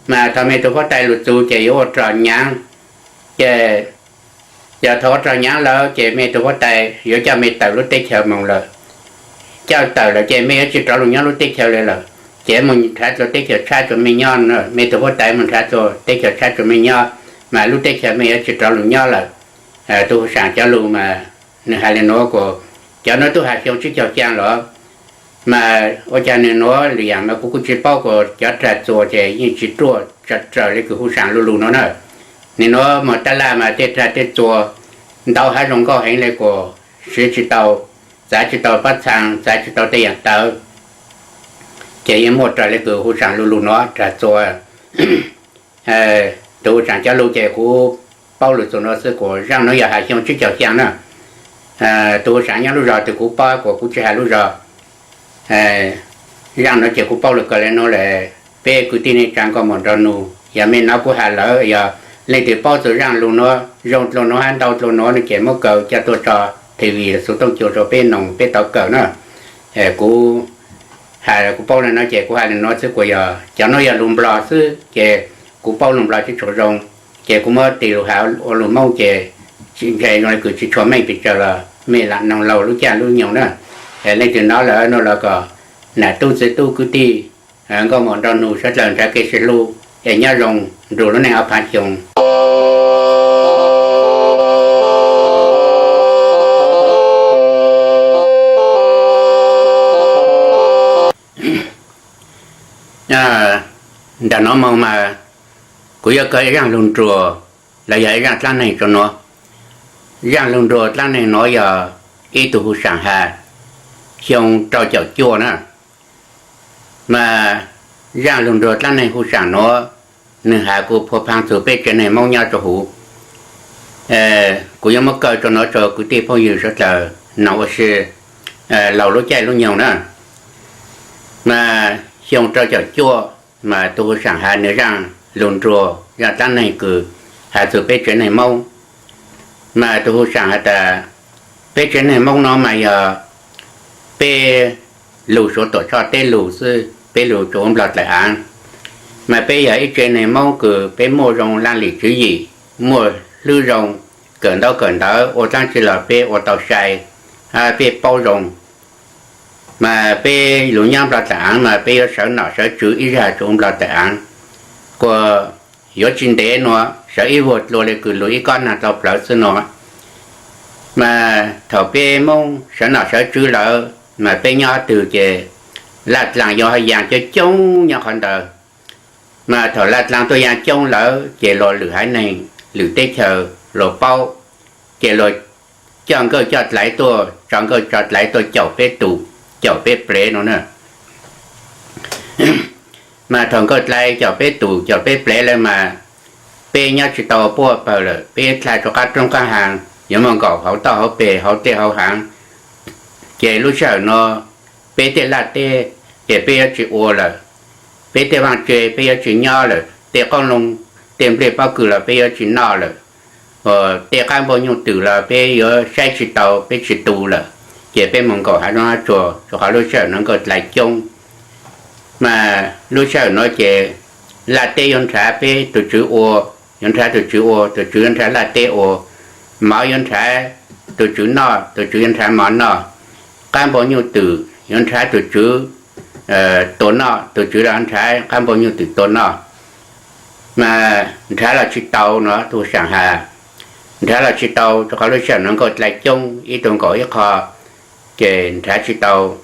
Mas thaum mej tug huab tais lug txug ces yuav ua rog nyaav. Ces yog thaum ua rog nyaav lawm ces mej tug huab tais yuav coj mej tawm lub teb chaws moog lawm. Coj tawm lawm ces mej yuav tsis rov lug nyob lub teb chaws le lawm, ces mus nrhav dlua teb chaws tshab rua mej nyob na. Mej tug huab tais mus nrhav dlua teb chaws tshab rua mej nyob, mas lub teb chaws mej yuav tsis rov lug nyob lawm. Tus hu sam cov lug mas nwg has le nuav kuas cov nuav tub has xyoo tsib caug xyaa los, mas ua caag nwg nuav lwm yaam mas kuv kuj tsis paub kuas cov rag txuas ces yeej tsis ruaj raws le kws hu sam lu lug nuav na. Nwg nuav moog taj laj mas tej rag tej txuas ntau hab zoo nkauj heev le kuas siv tsis tau, txav tsis tau pob txhaa, txav tsis tau tej yaam tawv. Ces yeej muaj raws le kws hu sam lu lug nuav rag txuas. Tus hu sam cov lug ces kuv paub lug txug nuav xwb kuas zaaj nuav yog has xyoo tsib caug xyaa na. Tus hu sam nyob lub zog twg kuv paub kuas kuv tsis has lub zog. Zaaj nuav ces kuv paub lug kawg le nuav le. Peb kwv tij neej tsaa nkauj muam nraug nug, yog mej nov kuv has lawm, yog leej twg paub txug zaaj lug nuav zoo dlua nuav hab ntau dlua nuav no ces muab kaw coj tuaj tso TV Xuv Tooj Cua rua peb noog peb tau kawm na. Kuv has kuv paub le nuav ces kuv has le nuav xwb kuas yog cov nuav yog lug Nplog xwb ces kuv paub lug Nplog tsis tshua zoo, ces kuv muab tis lug has ua lug Moob ces ntshe zoo le kws tsis tshua meej pes tsawg los mej lam noog laug lub caij lub nyoog na. Leej twg nov lawm nuav los kom nam tub txiv tub kwv tij nkauj muam nraug nug sawv dlawg nrhav kev sib hlub es nyob zoo nrug lub neej ob phaav xyoo. Ntawm nuav moog mas kuv yuav kawg ib zaaj lug nruag los yog ib zaaj dlaab neeg rua nuav. Zaaj lug nruag dlaab neeg nuav yog ib tug hu saam has xyoo rau caum cuaj na. Mas zaaj lug nruag dlaab neeg hu saam nuav, nwg has kuj phua phaab txug peb tsev neeg Moob nyob rua huv. Kuv yuav muab kaw rua nuav rua kwv tij phooj ywg sawv dlawg noog ua si laug lub caij lub nyoog na. Mas xyoo rau caum cuaj mas tug hu saam has nwg zaaj lug nruag zaaj dlaab neeg kws has txug peb tsev neeg Moob. Mas tus hu sam has tas, peb tsev neeg Hmoob no mas yog peb lug Suav Tuam Tshoj teb lug xwb, peb lug tsuas ua Nplog dlaim aav. Mas peb yog ib tsev neeg Hmoob kws peb muaj zoo laj lim tswv yim, muaj hlwb zoo, kawm ntaub kawm ntawv ua dlaab tsi los peb ua tau sai, peb paub zoo. Mas peb lug nyob Nplog dlaim aav mas peb yuav sawv nom sawv tswv ib zag tsuas ua Nplog dlaim aav, kuas yuav tsis ntev nuav sawv ib vuag dlua le kws lug ib kob nag dlau plawv xwb no. Mas thaum peb Hmoob sawv nom sawv tswv lawm mas peb nyob twg ces laj dlaag yuav ho yaa coob coob nyob qhov ntawd. Mas thaum laj dlaag tuaj yaa coob lawm ces luag lwm haiv neeg lwm teb chaws luag paub, ces luag coj nkawj coj dlaiv tuaj, tso nkawj tso dlaiv tuaj caum peb tus, caum peb plev no na. Mas thaum nkawj dlaiv caum peb tus caum peb plev lawm mas peb nyob tsis tau puab pawg lawm, peb dlha rua qab roob qab haav, yuav moog nkaum hauv toj hauv peg hauv dlej hauv haav. Ces lub sij hawm no peb tej laj teb ces peb yuav tsis ua lawm, peb tej vaaj tse peb yuav tsis nyob lawm, tej qoob loo tej nplej pob kws los peb yuav tsis noj lawm, tej qaab npauj nyuj twm los peb yuav saib tsis tau peb tsis tu lawm. Ces peb moog nkaum haav zoov haav tsuag rua qhov lub sij hawm no nkawj dlaiv coob. Mas lub sij hawm no ces laj teb yuav nrhav peb tug tswv ua, yuav nrhav tug tswv ua, tug tswv yuav nrhav laj teb ua, mov yuav nrhav tug tswv noj, tug tswv yuav nrhav mov noj, qaab npauj nyuj twm yuav nrhav tug tswv tua noj, tug tswv los nrhav qaab npauj nyuj twm tua noj. Mas nrhav los tsis tau no, tug sam has, nrhav los tsis tau rua qhov lub sij hawm no nkawj dlaiv coob ib tug nkaum ib qho, ces nrhav tsis tau.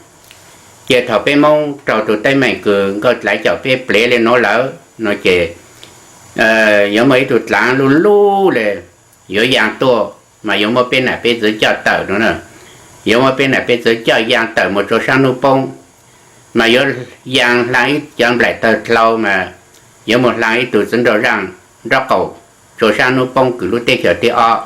Ces thaum peb Moob raug tug teeb meem kws nkawj dlaiv caum peb plev le nuav lawm no ces yuav muaj ib tug dlaav luj luj le yuav yaa tuaj, mas yuav muab peb nam peb txwv coj tawm no na. Yuav muab peb nam peb txwv coj yaa tawm moog rua saab nub poob, mas yuav yaa hlaa ib cov nplaim tawg dlhau mas yuav moog hlaa ib tug txwv nraug zaaj nraub qaum rua saab nub poob kws lub teb chaws thib ob.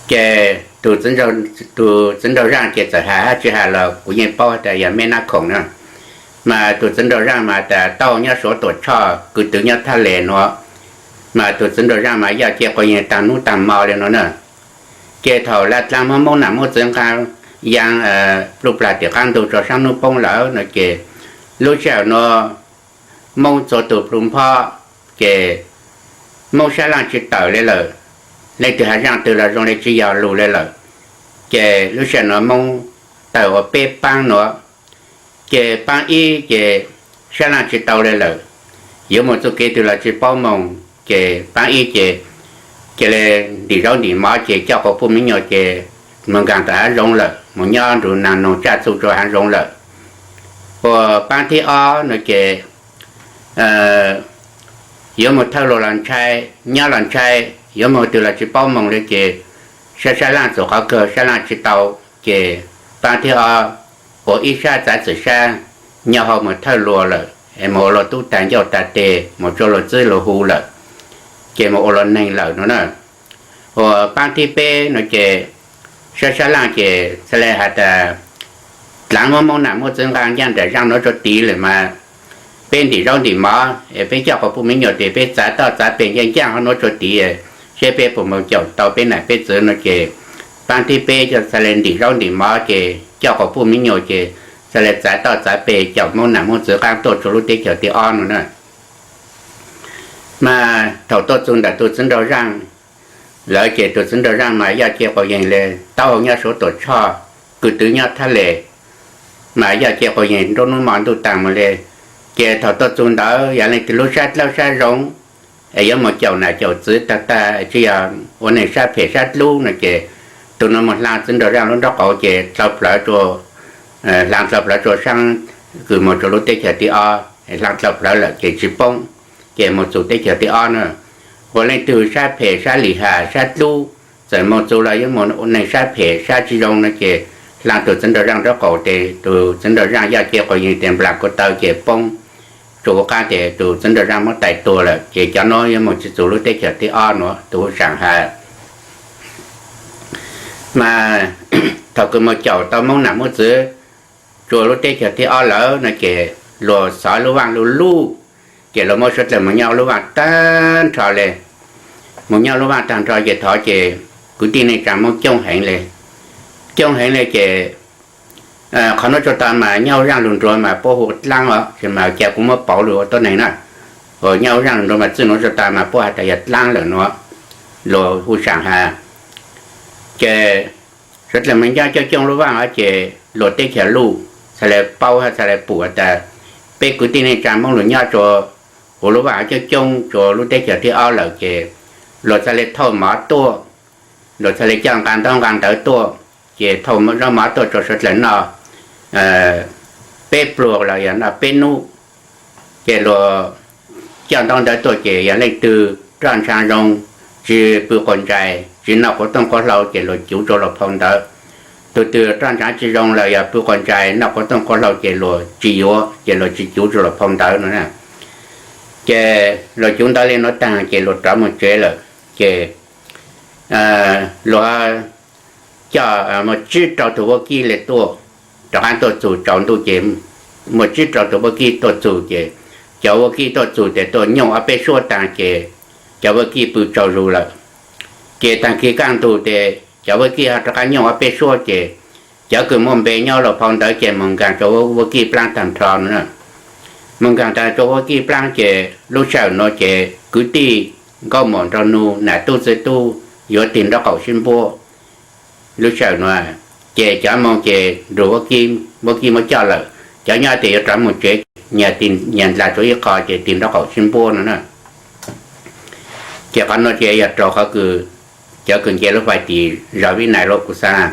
Ces tug txwv nraug zaaj ces txawm has hab tsis has los kuv yeej paub tas yog meb nab khoom na. Mas tug txwv nraug zaaj mas tas tau nyob Suav Tuam Tshoj, kws twv nyob Thaj Les nuav. Mas tug txwv nraug zaaj mas yaj cia quas yeeg taag nub taag mo le nuav na. Ces thaum laj dlaag muab Moob nam Moob txwv nqaa yaa pluj plag tim qaab ntug rua saab nub poob lawm no ces lub sij hawm nuav Moob txhua tug plhu nphob, ces Moob sab laaj tsis tawm le lawm. Leej twg has zaaj twg los zoo le tsis yog lug le lawm. Ces lub sij hawm nuav Moob tawm ua peb paab nuav. Ces paab ib ces sab laaj tsis tau le lawm, yuav moog txuj kev twg los tsis paub moog. Ces paab ib ces cia le ntim zaub ntim mov ces coj quas puj me nyuam ces moog nkaag tawm haav zoov lawm, moog nyob nrug naag noog tsaj txuj rua haav zoov lawm. Ua paab thib ob no ces yuav moog thawj luag los ntshai, nyob los ntshai, yuav moog twg los tsis paub moog le ces sab sab laaj txug qhov kawg sab laaj tsis tau. Ces paab thib ob ua ib sab txav txim sab, nyob hauv moog thawj luag lawm es moog ua luag tub tag ncauj tag tes, moog tsua luag txwb luag hu lawm, ces moog ua luag neeg lawm no na. Ua paab thib peb no ces sab sab laaj ces txhaj le has tas dlaav muab Moob nam Moob txwv nqaa ncaaj nraim zaaj nuav rua tid lawm mas peb ntim zaub ntim mov es peb coj quas puj me nyuam tes peb txav toj txav peg ncaaj ncaaj hov nuav rua tid, saib peb puas moog caum tau peb nam peb txwv no ces paab thib peb coj txhaj le ntim zaub ntim mov ces coj quas puj me nyuam ces txhaj le txav toj txav peg caum Moob nam Moob txwv qaab tuaj rua lub teb chaws thib ob no na. Mas thaum tuaj txug ntawm tug txwv nraug zaaj lawm ces tug txwv nraug zaaj mas yaj cia quas yeeg le, taub hau nyob Suav Tuam Tshoj, kws twv nyob Thaj Les, mas yaj cia quas yeeg nruab nub mo ntuj taag moog le. Ces thaum tuaj txug ntawd yog leej twg lub sab dlawb sab zoo es yuav moog caum nam caum txwv tag tag, tsi yog ua neeg sab phem sab dlub no ces tug nuav moog hlaa txwv nraug zaaj lub nraub qaum ces dlau plawv rua, hlaa dlau plawv rua saab kws moog rua lub teb chaws thib ob, hlaa dlau plawv lawm ces tsis poob, ces moog txug teb chaws thib ob na. Ua leej twg sab phem sab lim ham sab dlub, txawm moog txug los yuav moog ua neeg sab phem sab tsi zoo no ces hlaa tug txwv nraug zaaj nraub qaum tes tug txwv nraug zaaj yaj cia quas yeeg tes nplaag kuv taw ces poob, tsuas huv qaab tes tug txwv nraug zaaj muab tais tuag lawm ces cov nuav yuav moog tsi txug lub teb chaws thib ob nuav tug hu saam has. Mas thaum kws moog caum tau Moob nam Moob txwv rua lub teb chaws thib ob lawm no ces luag xov lub vaaj luj luj, ces luag muab suav dlawg moog nyob lub vaaj taag nrho le. mus nyob lub vaj tag nrho ces thov ces kwv tij neej tsaa Moob coob heev le, coob heev le ces qhov nuav tsuas tas mas nyob huv zaaj lug nruag mas puab hu dlaab os, ces mas ca kuv muab pauv lug ua tuab neeg na. Nyob huv zaaj lug nruag mas txij nuav tsuas tas mas puab has tas yog dlaab lawm nuav, luas hu saam has. Ces suav dlawg mas nyob coob coob lub vaaj hov ces luas teb chaws Luj txhad le paub hab txhad le pum has tas peb kwv tij neej tsaa Moob lug nyob rua huv lub vaaj hov coob coob rua lub teb chaws thib ob lawm ces luas txhad le thauj mov tuaj, luas txhad le coj nqaa ntaub nqaa ntawv tuaj, ces thauj zaub mov tuaj rua suav dlawg noj peb pluag los yog noj peb nub. Ces luas coj ntaub ntawv tuaj ces yog leej twg roj ntshaa zoo, tsi pw quas ntsais, tsi noj quav tooj quav hlau ces luas cuv rua luas phau ntawv. Tug twg roj ntshaa tsi zoo los yog pw quas ntsais noj quav tooj quav hlau ces luas tsi yuav, ces luas tsi cuv rua luas phau ntawv no na. Ces luas cuv ntawv le nuav taag ces luas rov moog tsev lawm. Ces luas coj muaj tsib rau tug vaub kib le tuaj, rov qaab tuaj txug tsaus ntuj ces muaj tsib rau tug vaub kib tuaj txug ces cov vaub kib tuaj txug tes tuaj nyooj ob peb suab taag ces cov vaub kib pw tsaug zug lawm. Ces taag kis kaj ntug tes cov vaub kib ho rov qaab nyooj ob peb suab ces cov kws muaj npe nyob luas phau ntawv ces moog nkaag rua vaub kib plaab taag nrho no na. Moog nkaag taag rua vaub kib plaab ces lub sij hawm nuav ces kwv tij nkauj muam nraug nug nam tub txiv tub yuav tig nraub qaum sib npuab. Lub sij hawm nuav ces cov moog ces nrug vaub kib muab coj lawm, cov nyob tes yuav rov moog tsev, nyag ntlag rua ib qho ces tig nraub qaum sib npuab no na. Ces qhov nuav ces yog rua qhov kws cov kws nce lub fais tim zog Vib Nais Lus Kus Xaas,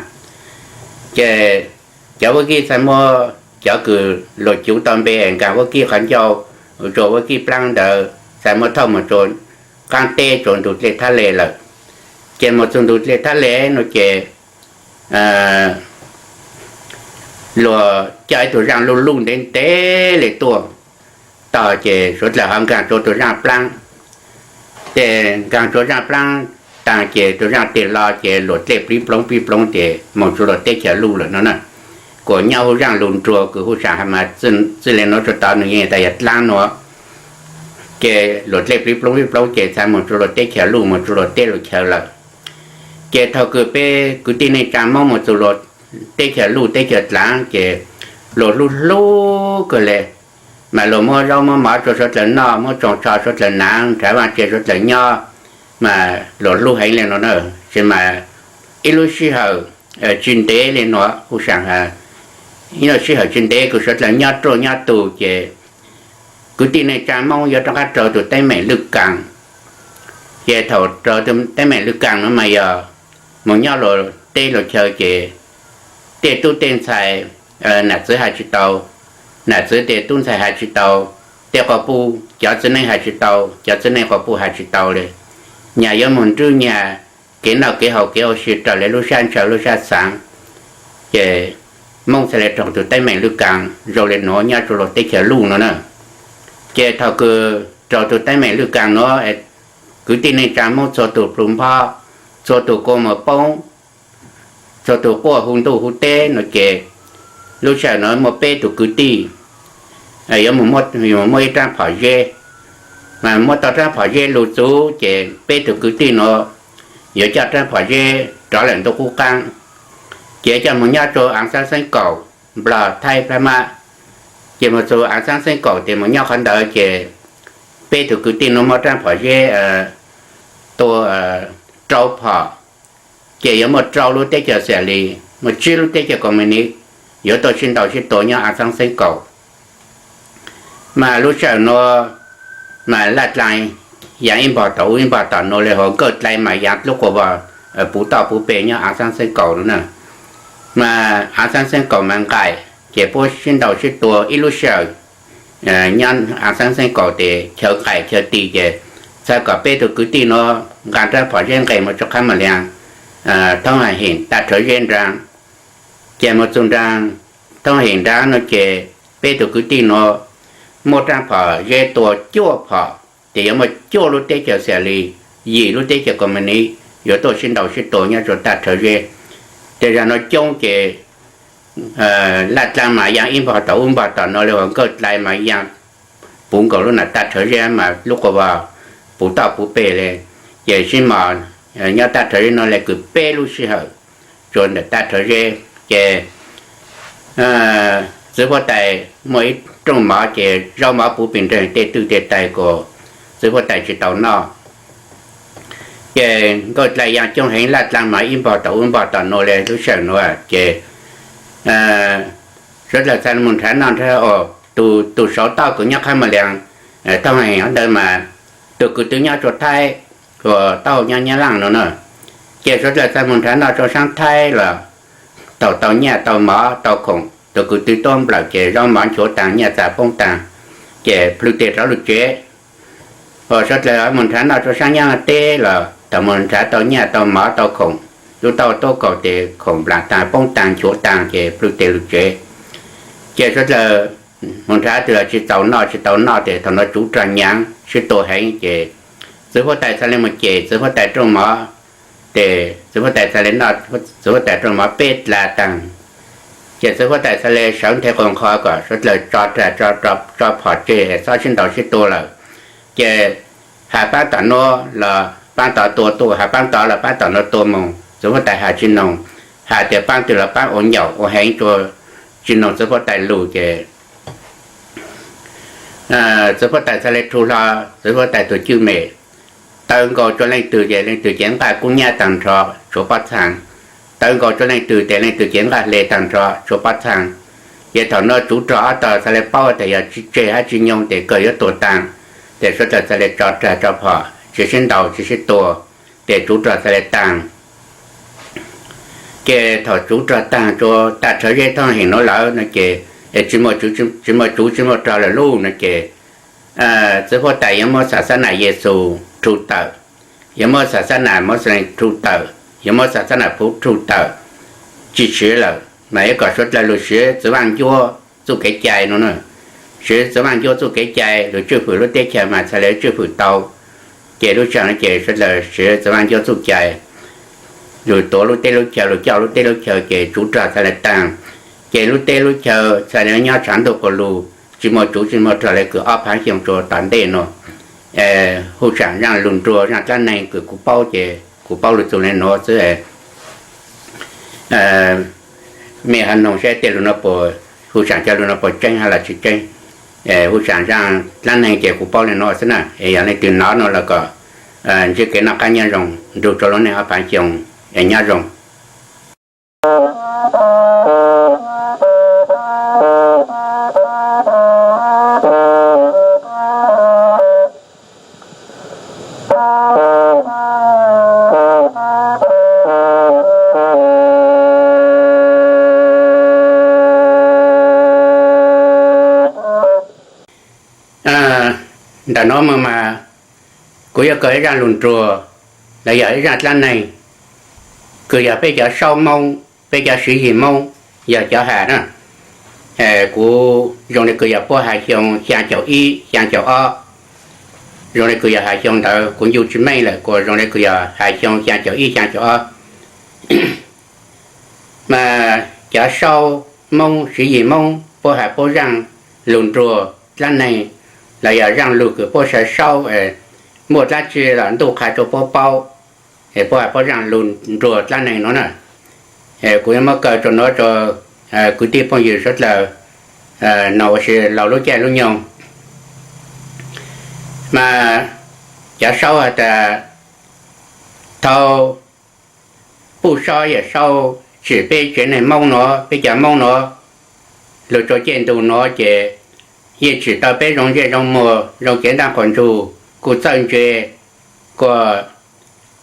ces cov vaub kib txhad muab cov kws luas cuv tau npe nkaag vaub kib qhov ncauj rua vaub kib plaab ntawd txhad muab thauj moog rua qaab teb rua ntug dlej Thab Le lawm. Ces moog txug ntug dlej Thab Le no ces luas coj ib tug zaaj luj luj ntev ntev le tuaj tog ces suav dlawg ho nkaag rua tug zaaj plaab. Ces nkaag rua zaaj plaab taag ces tug zaaj tig lo ces luas dlej plib ploob plib ploob ces moog rua luas teb chaws Luj lawm no na. Kuas nyob huv zaaj lug nruag kws hu saam has mas txij le nuav tsuas tod nwg yeej tas yog dlaab nuav. Ces luas dlej plib ploob plib ploob ces txhad moog rua luas teb chaws Luj, moog rua luas teb luas chaw lawm. Ces thaum kws peb kwv tij neej tsaa Moob moog txug luas teb chaws Luj teb chaws dlaab ces luas hlub hlub kawg le, mas luas muab zaub muab mov rua suav dlawg noj, muab tsoos tsho suav dlawg naav, nrhav vaaj tse suav dlawg nyob, mas luas hlub heev le nuav na. Tes mas ib lub sij hawm tsi ntev le nuav hu saam has, ib lub sij hawm tsi ntev kws suav dlawg nyob ruaj nyob tug ces kwv tij neej tsaa Moob yuav rov qaab raug tug teeb meem lwj kaas. Ces thaum raug tug teeb meem lwj kaas nuav mas yog moog nyob luas teb luas chaw ces tej tub tej ntxhais, nam txwv has tsi tau, nam txwv tes tub ntxhais has tsi tau, tej quas puj cov txiv neej has tsi tau, cov txiv neej quas puj has tsi tau le. Nyag yuav moog nrub nyag kev noj kev haus kev ua si raws le lub sab ntshaw lub sab xaav. Ces Moob txhad le raug tug teeb meem lwj kaas zoo le nuav nyob rua luas teb chaws Luj no na. Ces thaum kws raug tug teeb meem lwj kaas nuav, kwv tij neej tsaa Moob txhua tug plhu nphob, txhua tug kua muag poob, txhua tug quaj hu ntuj hu teb no ces lub sij hawm nuav muaj peb tug kwv tij yuav moog muab ib raab phom zeb. Mas muab tau raab phom zeb lug txug ces peb tug kwv tij nuav yuav coj raab phom zeb rov lawm ntuj qub qaab, ces coj moog nyob rua Aav Xaab Xeeb Kaum, Nplog, Thaib, Phab Mab. Ces moog txug Aav Xaab Xeeb Kaum tes moog nyob qhov ntawd ces peb tug kwv tij nuav muab raab phom zeb tua rau phom, ces yuav muaj rau lub teb chaws xiam lis, muaj tsib lub teb chaws koom ma ni yuav tuaj sib ntaus sib tua nyob Aav Xaab Xeeb Kaum. Mas lub sij hawm nuav mas laj dlaa yaa ib npog tom ub ib npog tom nuav le hauv nkawj dlai mas yaa lub quas vog puv toj puv peg nyob Aav Xaab Xeeb Kaum no na. Mas Aav Xaab Xeeb Kaum mas nqaim, ces puab sib ntaus sib tua ib lub sij hawm nyob Aav Xaab Xeeb Kaum tes chaw nqaim chaw tis ces txhad kom peb tug kwv tij nuav nqaa nraab phom zeb nqes moog rua qhab Maam Lias, thoob heem Taj Rhawv Zeb nraag. Ces moog txug nraag thoob heem nraag no ces peb tug kwv tij nuav muab raab phom zeb tua cuaj phom, ces yuav muaj cuaj lub teb chaws xiam lis, yim lub teb chaws koom ma ni yuav tuaj sib ntaus sib tua nyob rua Taj Rhawv Zeb. Tej zag nuav coob ces laj dlaa mas yaa ib npog tom ub npog tom nuav le hauv nkawj dlai mas yaa puv nkaus lub nam Taj Rhawv Zeb mas lub quas vog puv toj puv peg le. ces sib mos nyob Taj Rhawv Zeb no li kwv peb lub sij hawm, tsuas ntawm Taj Rhawv Zeb. Ces txiv huab tais muaj ib rooj mov ces zaub mov puv pes nreeg tej twj tej tais kom txiv huab tais tsis tau noj. Ces nkauj dlai yaa coob heev, laj dlaa mas ib npog tom ub npog tom nuav li lub sij hawm nuav ces suav dlawg txhad mus nrhav noj nrhav, tus saud tau kws nyob qhab Mos Lias, thaj hees ntawd mas tus kws twb nyob rua Thaib, ua tau nyob Nyab Laaj no na. Ces suav dlawg txhad mus nrhav noj rua saab Thaib los thaum tau nyaj tau mov tau khoom, tus kws twb tuab nplawm ces zaub mov nchuav taag, nyaj txag poob taag, ces plhws tes rov lug tsev. Ua suav dlawg mus nrhav noj rua saab Nyab Laaj teb los thaum mus nrhav tau nyaj tau mov tau khoom, lub taub hau tuab kaug tes khoom nplaam taag poob taag nchuav taag ces plhws tes lug tsev. Ces suav dlawg mus nrhav twg los tsis txaus noj, tsis tau noj ces thaum no tsuv rog nyaav sib tua heev ces txiv huab tais txhad le mus cem txiv huab tais rooj mov, ces txiv huab tais txhad le noj txiv huab tais rooj mov peb dlaa taag. Ces txiv huab tais txhad le sawv nthe quas nqho kom suav dlawg tso rag tso phom tseg es txhob sib ntaus sib tua lawm. Ces has paab tom nuav los paab tod tua tuaj, has paab tod los paab tom nuav tua moog, txiv huab tais has tsis noog, has tias paab twg los paab ua nyaum ua heev rua, tsis noog txiv huab tais lug ces txiv huab tais txhad le rhu hlo txiv huab tais tug cwj mem, tawv nkaus rua leej twg ces leej twg cev nqaj kub nyab taag nrho tshuav pob txhaa, tawv nkaus rua leej twg ces leej twg cev nqaj hle taag nrho tshuav pob txhaa. Ces thaum no tsuv rog ob tog txhad le paub tas yog tsis tseg hab tsis nyoog ces kawg yuav tuag taag, ces suav dlawg txhad le tso rag tso phom tsis sib ntaus tsis sib tua, ces tsuv rog txhad le taag. Ces thaum tsuv rog taag rua Taj Rhawv Zeb thoob heem nuav lawm no ces tsis muaj tsuv tsis muaj rog lawm lub no ces txiv huab tais yuav muab xav xab nam Yexus rhu tawm, yuav muab xav xab nam Mauxes rhu tawm, yuav muab xav xab nam Phuv rhu tawm, tsis siv lawm mas yuav kom suav dlawg lug siv txiv vaaj ncuab txuj kev cai no na. Siv txiv vaaj ncuab txuj kev cai lug tswj fwm lub teb chaws mas txhad le tswj fwm tau. Ces lub sij hawm no ces suav dlawg siv txiv vaaj ncuab txuj cai lug tuav lub teb lub chaw, lug coj lub teb lub chaw ces tsuv rog txhad le taag. Ces lub teb lub chaw txhad le nyob tshav ntuj quas lug, tsis muaj tsuv tsis muaj rog le kws ob phaav xyoo rua tom ntej no. Hu saam zaaj lug nruag zaaj dlaab neeg kws kuv paub ces kuv paub lug txug le nuav xwb. Mej ho noog saib tej lug nuav puas, hu saam cov lug nuav puas tseeb hab los tsis tseeb. Hu saam zaaj dlaab neeg ces kuv paub le nuav xwb na. Es yog leej twg nov no los kom ntsib kev noj qab nyob zoo, nrug rua lub neej ob phaav xyoo, es nyob zoo. Ntawm nuav mas kuv yuav kawg ib zaaj lug nruag, los yog ib zaaj dlaab neeg kws yog peb cov saub Moob, peb cov siv yig Moob yog cov has na. Kuv zoo le kws yog puab has xyoo xyaa caum ib xyaa caum ob, zoo le kws yog has xyoo ntawd kuv ncu tsis meej lawm, kuas zoo le kws yog has xyoo xyaa caum ib xyaa caum ob. Mas cov saub Moob siv yig Moob puab has puab zaaj lug nruag dlaab neeg, los yog zaaj lug kws puab sawv saub, muaj dlaab tsi los ntuj qha rua puab paub, es puab has puab zaaj lug nruag dlaab neeg nuav na. Kuv yuav muab kaw rua nuav rua kwv tij phooj ywg suav dlawg noog ua si laug lub caij lub nyoog. Mas cov saub has tas thaum Puj Saub Yawm Saub tsim peb tsev neeg Moob nuav, peb cov Moob nuav, lug rua caij ntuj nuav ces yeej tsim tau peb zoo ntsej zoo muag zoo cev ntaaj quas ntsug, kuj txawj ntse, kuas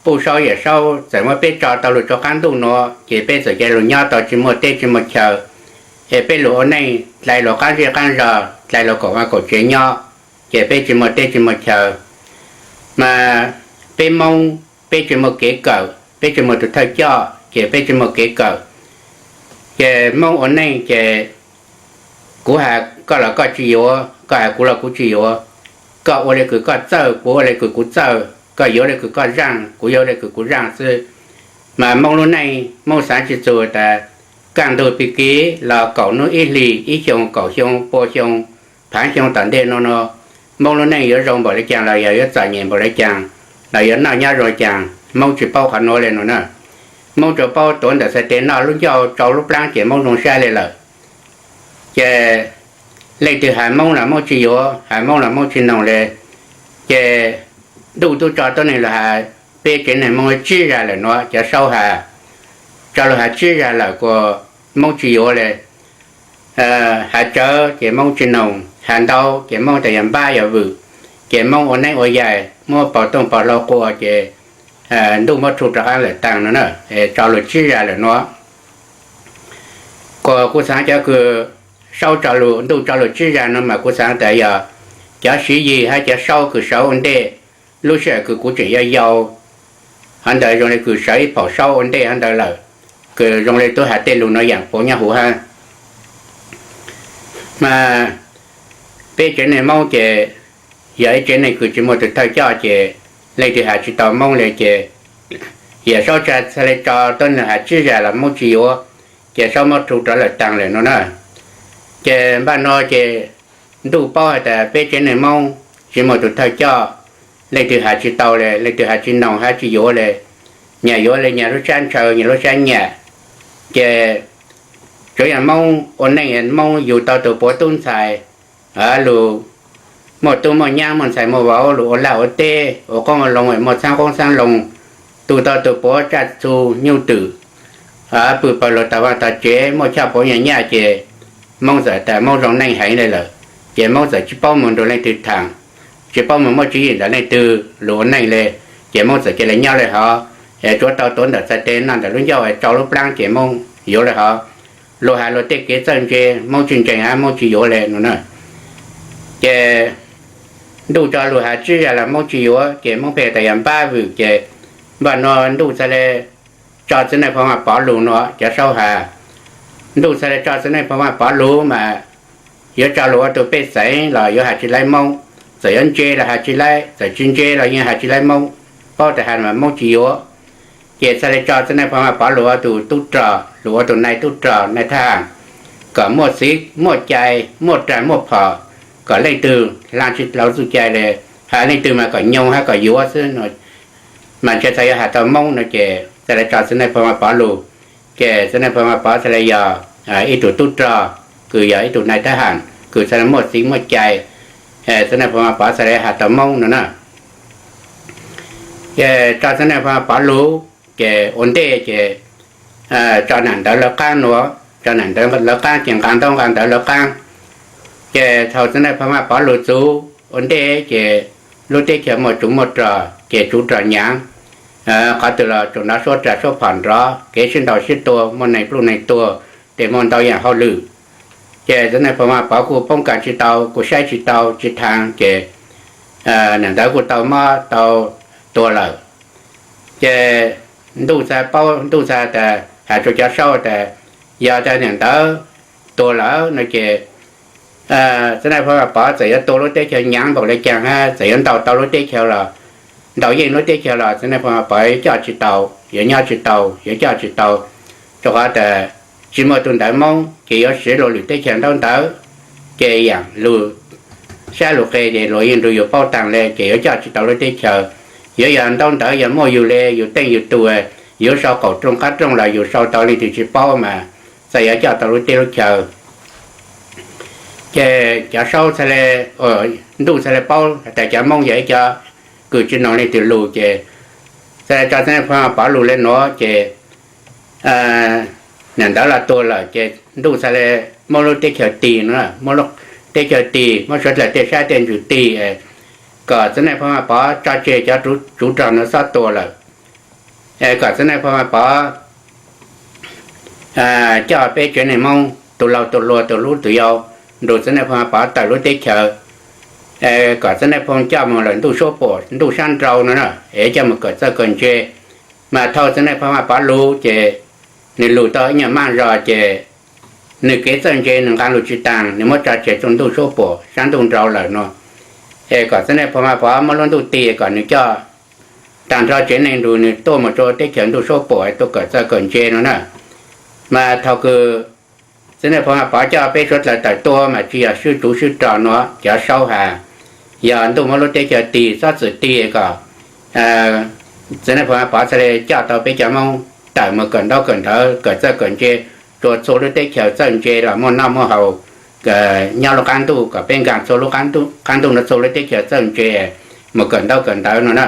Puj Saub Yawm Saub txawm muab peb tso tau lug rua qaab ntuj nuav ces peb txawm ca lug nyob tau tsis muaj teb tsis muaj chaw, es peb lug ua neej dlai lug qaab zej qaab zog, dlai lug kaum vaj kaum tsev nyob, ces peb tsis muaj teb tsis muaj chaw. Mas peb Moob peb tsis muaj kev kawm, peb tsis muaj tus thawj coj ces peb tsis muaj kev kawm. Ces Moob ua neej ces kuv has koj los koj tsis yuav, koj has kuv los kuv tsis yuav. Koj ua le kws koj txawj, kuv ua le kws kuv txawj, koj yuav le kws koj zaaj, kuv yuav le kws kuv zaaj xwb. Mas Moob lub neej Moob xaav tsis txug tas kaj ntug pig kiv los kaum nub ib hlis, ib xyoo, kaum xyoo, pua xyoo, phaav xyoo tom ntej nuav no, Moob lub neej yuav zoo npaum le caag los yog yuav txom nyem npaum le caag, los yuav noj nyob zoo caag, Moob tsis paub qhov nuav le nuav na. Moob tsuas paub tuav ntawm txhais tes noj lub ncauj tsau lub plaab ces Moob zoo sab le lawm. Ces leej twg has Moob los Moob tsis yuav, has Moob los Moob tsis noog le. Ces Ntuj tub tso tuab neeg lug has peb tsev neeg Moob tsib zag lawm nuav, cov Saub has, tso lug has tsib zag lawm kuas Moob tsis yuav le. Has tsawv ces Moob tsis noog, has ntau ces Moob tas yog npab yog vwm, ces Moob ua neeb ua yaig muab pos tooj pos hlau qua ces Ntuj muab rhu rov qaab lawm taag no na. Tso lug tsib zag lawm nuav. Kuas kuv xaav cov kws Saub tso lug, Ntuj tso lug tsib zag no mas kuv xaav tas yog cov Siv Yig hab cov Saub kws sawv ua ntej lub sij hawm kws kuv tseem yau yau, hov ntawd zoo le kws sawv ib phaum Saub ua ntej hov ntawd lawm, kws zoo le tub has tej lug no yaam puav nyob huv hab. Mas peb tsev neeg Moob ces yog ib tsev neeg kws tsis muaj tus thawj coj ces leej twg has tsis tau Moob le ces yawm Saub txhad le tso tuab neeg has tsib zag los Moob tsis yuav, ces Saub muab rhu rov lawm taag lawm no na. Ces npaj no ces Ntuj paub has tas peb tsev neeg Moob tsis muaj tus thawj coj, leej twg has tsis tau le, leej twg has tsis noog hab tsis yuav le, nyag yuav le nyag lub sab ntshaw nyag lub sab nyam. Ces tsuav yog Moob ua neej, Moob yug tau tus puav tub ntxhais, lug muaj tub muaj nyaab muaj ntxhais muaj vauv, lug ua laj ua teb ua qoob ua loo, muaj txhaab qoob txhaab loo, tu tau tus puav tsaj txhu nyuj twm, pw pawg lug tog vaaj tog tsev, muaj choj puav nyaj nyaj ces Moob txawm tas Moob zoo neej heev le lawm, ces Moob txawm tsis paub moog nrug leej twg thaam, tsis paub moog muaj tswv yim ntawm leej twg lug ua neej le, ces Moob txawm ca le nyob le hov, es tsuav tau tuav ntawm txhais tes noj ntawm lub ncauj es tsau lub plaab ces Moob yuav le hov. Luag has luag tej kev txawj ntse Moob tsis ntseeg hab Moob tsis yuav le no na. Ces Ntuj tso lug has tsib zag los Moob tsis yuav ces Moob pheej tas yog npab vwm ces npaj no Ntuj txhad le tso txiv neej Phoo Vaaj Pov lug no cov Saub has. Ntuj txhad le tso txiv neej Phoo Vaaj Pov lug mas yuav tso lug ua tug pej xeem los yuav has tsis laib Moob, txawm yuav ntse los has tsis laib, txawm tsis ntse los yeej has tsis laib Moob, paub tas has mas Moob tsis yuav. Ces txhad le tso txiv neej Phoo Vaaj Pov lug ua tug tub rog, lug ua tug nai tub rog nai thab ham, kom muaj txiv muaj cai muaj rag muaj phom, kom leej twg hla tsis tau txuj cai le, has leej twg mas kom nyoo hab kom yuav xwb no. Mas ntshe txhad yuav has tau Moob no ces txhad le tso txiv neej Phoo Vaaj Pov lug. Ces txiv neej Phoo Vaaj Pov txhad le yog ib tug tub rog, kws yog ib tug nai thab ham kws txhad le muaj txiv muaj cai, txiv neej Phoo Vaaj Pov txhad le has tau Moob no na. Ces tso txiv neej Phoo Vaaj Pov lug, ces ua ntej ces tso nam ntawv lawv qaab nuav, tso nam ntawv lawv qaab ces nqaa ntaub nqaa ntawv lawv qaab. Ces thaum txiv neej Phoo Vaaj Pov lug txug ua ntej ces lub teb chaws muaj tsuv muaj rog ces tsuv rog nyaav, qhov twg los tsuas nov suab rag suab phom nrov, kev sib ntaus sib tua, muaj neeg pluj neeg tuag, tej muaj ntau yaam hauj lwm. Ces txiv neej Phoo Vaaj Pov kuj poob kas tsis tau, kuj saib tsis tau tsis thaam ces nam ntawv kuj tau mob tau tuag lawm. Ces Ntuj txhad paub, Ntuj txhad tas has rua cov Saub tas yog tas nam ntawv tuag lawm no ces txiv neej Phoo Vaaj Pov txawm yuav tua lub teb chaws nyaav npaum le caag hab txawm yuav ntaus tau lub teb chaws los, ntaus yeej lub teb chaws los txiv neej Phoo Vaaj Pov yuav coj tsis tau, yuav nyob tsis tau, yuav coj tsis tau, rua qhov tas tsis muaj tug ntawv Moob ces yuav siv luas lwm teb chaws ntaub ntawv, ces yaam lug sab lug qe ces luas yeej nrug yug paub taag le ces yuav coj tsis tau lub teb chaws. Yuav yog ntaub ntawv yog muaj yug le yug teej yug tug, yug sau qaum rooj qab rooj los yug sau tau leej twg tsis paub mas txawm yuav coj tau lub teb lub chaws. Ces cov Saub txhad le, Ntuj txhad le paub tas cov Moob yog ib cov kws tsis noog leej twg lug ces txhad le tso txiv neej Phoo Vaaj Pov lug le nuav ces nam ntawv los tuag lawm ces Ntuj txhad le muab lub teb chaws tig no, muab lub teb chaws tig, muab suav dlawg tej sab tej ntsws tig, kom txiv neej Phoo Vaaj Pov tso tseg cov tsuv rog no xob tua lawm, kom txiv neej Phoo Vaaj Pov coj peb tsev neeg Moob tus laug tus hluas tus hlub tus yau nrug txiv neej Phoo Vaaj Pov tawm lub teb chaws, kom txiv neej Phoo coj moog lawm ntuj suab puam ntuj sab nrau no na, es coj moog kawm txawj kawm ntse. Mas thaum txiv neej Phoo Vaaj Pov lug ces nwg lug tau ib nyuas maj zog ces nwg kev txawj ntse nwg nqaa lug tsis taag, nwg muab tso tseg txug ntuj suab puam sab ntuj nrau lawm no, es kom txiv neej Phoo Vaaj Pov muab lub ntuj tig kom nwg coj taag nrho tsev neeg nrug nwg tuaj moog rua teb chaws ntuj suab puam tuaj kawm txawj kawm ntse no na. Mas thaum kws txiv neej Phoo Vaaj Pov coj peb suav dlawg tawm tuaj mas tsis yog swb tsuv swb rog no cov Saub has, yog ntuj muab lub teb chaws tig, txhob txwm tig kom txiv neej Phoo Vaj Pov txhaj le coj tau peb cov Moob tawm mus kawm ntaub kawm ntawv kawm txawj kawm ntse rua txhua lub teb chaws txawj ntse los muaj noj muaj haus nyob lub qab ntuj, kom peb nkaag txhua lub qab ntuj no txhua lub teb chaws txawj ntse mus kawm ntaub kawm ntawv no na,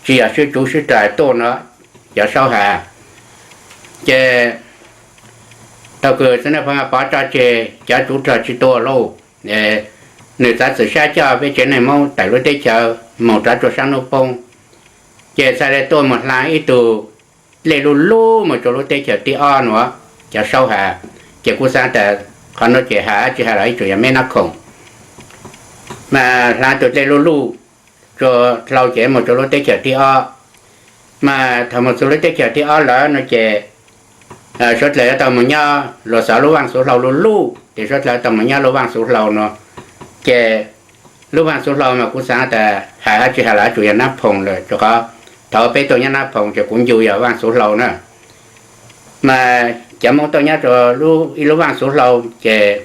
tsis yog sib tsuv sib rais tuaj no, cov saub has. Ces thaum kws txiv neej Phoo Vaj Pov tso tseg cov tsuv rog tsis tua lauj, nwg txav txim sab coj peb tsev neeg Moob tawm lub teb chaws moog rov rua saab nub poob, ces txhaj le tuaj mus hlaa ib tug dlej luj luj mus rua lub teb chaws thib ob no, cov saub has. Ces kuv xaav tas qhov nuav ces has tsis has los ib tsuas yog meb nab khoom, mas hlaa tug dlej luj luj rua dlau ces mus rua lub teb chaws thib ob. Mas thaum mus txug lub teb chaws thib ob lawm no ces suav dlawg yuav tau mus nyob luas xov lub vaaj xuv hlau luj luj, ces suav dlawg tau mus nyob lub vaaj xuv hlau no. Ces lub vaaj xuv hlau mas kuv xaav tas has tsis has los tsuas yog nab phoom lawm, rua qhov thaum peb tuaj nyob nab phoom ces kuv ncu yog vaaj xuv hlau na. Mas cov Moob tuaj nyob rua ib lub vaaj xuv hlau ces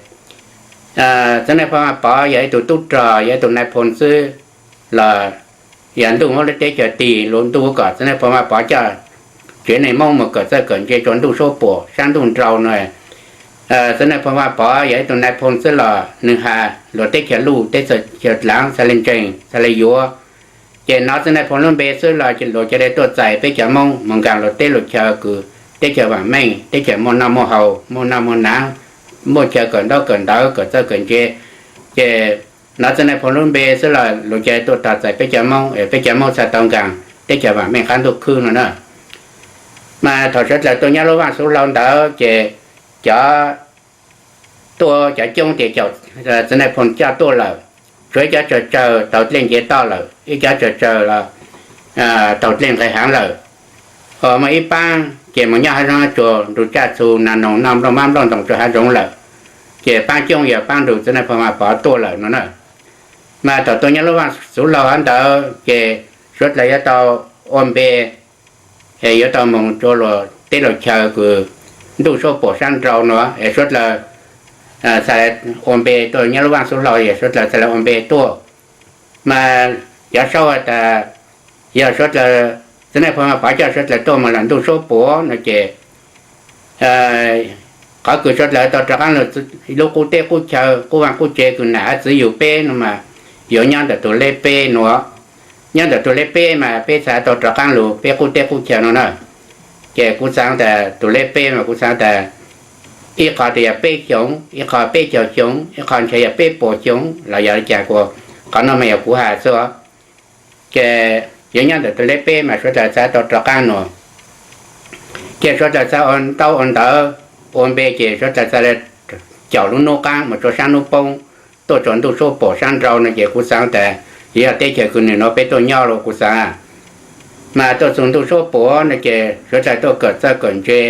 txiv neej Phoo Vaj Pov yog ib tug tub rog, yog ib tug nais phoo xwb los yog ntuj muab lub teb chaws tig lug ntuj kom txiv neej Phoo Vaj Pov coj tsev neeg Moob mus kawm txawj kawm ntse rua ntuj suab puam saab ntuj nrau no. Txiv neej Phoo Vaj Pov yog ib tug nais phoo xwb los nwg has luas teb chaws luj teb chaws dlaav txhaj le ntseeg txhaj le yuav. Ces nov txiv neej Phoo lub npe xwb los luas ca le tuaj txais peb cov Moob mus nkaag luas teb luas chaw kws teb chaws vaam meej, teb chaws muaj noj muaj haus, muaj noj muaj naav, muaj chaw kawm ntaub kawm ntawv kawm txawj kawm ntse. Ces nov txiv neej Phoo lub npe xwb los luas ca le tuaj tog txais peb cov Moob es peb cov Moob txhaj tau nkaag teb chaws vaam meej qaab ntuj khwb no na. Mas thaum suav dlawg tuaj nyob lub vaaj xuv hlau ntawd ces cov tuaj cov coob ces caum txiv neej Phoo coj tuaj lawm, tsuav ib cov tsawg tsawg taug dlej nce toj lawm, ib cov tsawg tsawg los taug dlej nqes haav lawm. Ho muaj ib paab ces mus nyob haav zoov haav tsuag nrug tsaj txhu nas noog noj nplooj mab nplooj ntoos rua haav zoov lawm. Ces paab coob yog paab nrug txiv neej Phoo Vaj Pov tuaj lawm no na. Mas thaum tuaj nyob lub vaaj xuv hlau hov ntawd ces suav dlawg yuav tau ua npe, es yuav tau moog rua luas teb luas chaw kws ntuj suab puam saab nrau no es suav dlawg txhaj ua npe tuaj nyob lub vaaj xuv hlau es suav dlawg txhaj le ua npe tuaj. Mas cov saub has tas yog suav dlawg, txiv neej Phoo Vaj Pov coj suav dlawg tuaj moog lawm ntuj suab puam no ces qhov kws suav dlawg tau rov qaab lug lub qub teb qub chaw qub vaaj qub tsev kws nam ab txiv yug peb no mas yuav nyob ntawm tug lej peb nuav. Nyob ntawm tug lej peb mas peb txhaj tau rov qaab lug peb qub teb qub chaw no na. Ces kuv xaav tas tug lej peb mas kuv xaav tas ib qho tas yog peb xyoos, ib qho peb caug xyoo, ib qho ntshe yog peb puas xyoo los yog li cas, kuas qhov no mas yog kuv has xwb. Ces yuav nyob ntawm tug lej peb mas suav dlawg txhaj tau rov qaab nuav. Ces suav dlawg txhaj ua ntaub ua ntawv ua npe ces suav dlawg txhaj le caum lub nub qaab mus rua saab nub poob tuaj rua ntuj suab puam saab nrau no ces kuv xaav tas yog teb chaws kws nwg nuav peb tuaj nyob lawm kuv xaav. Mas tuaj txug ntuj suab puam no ces suav dlawg tuaj kawm txawj kawm ntse,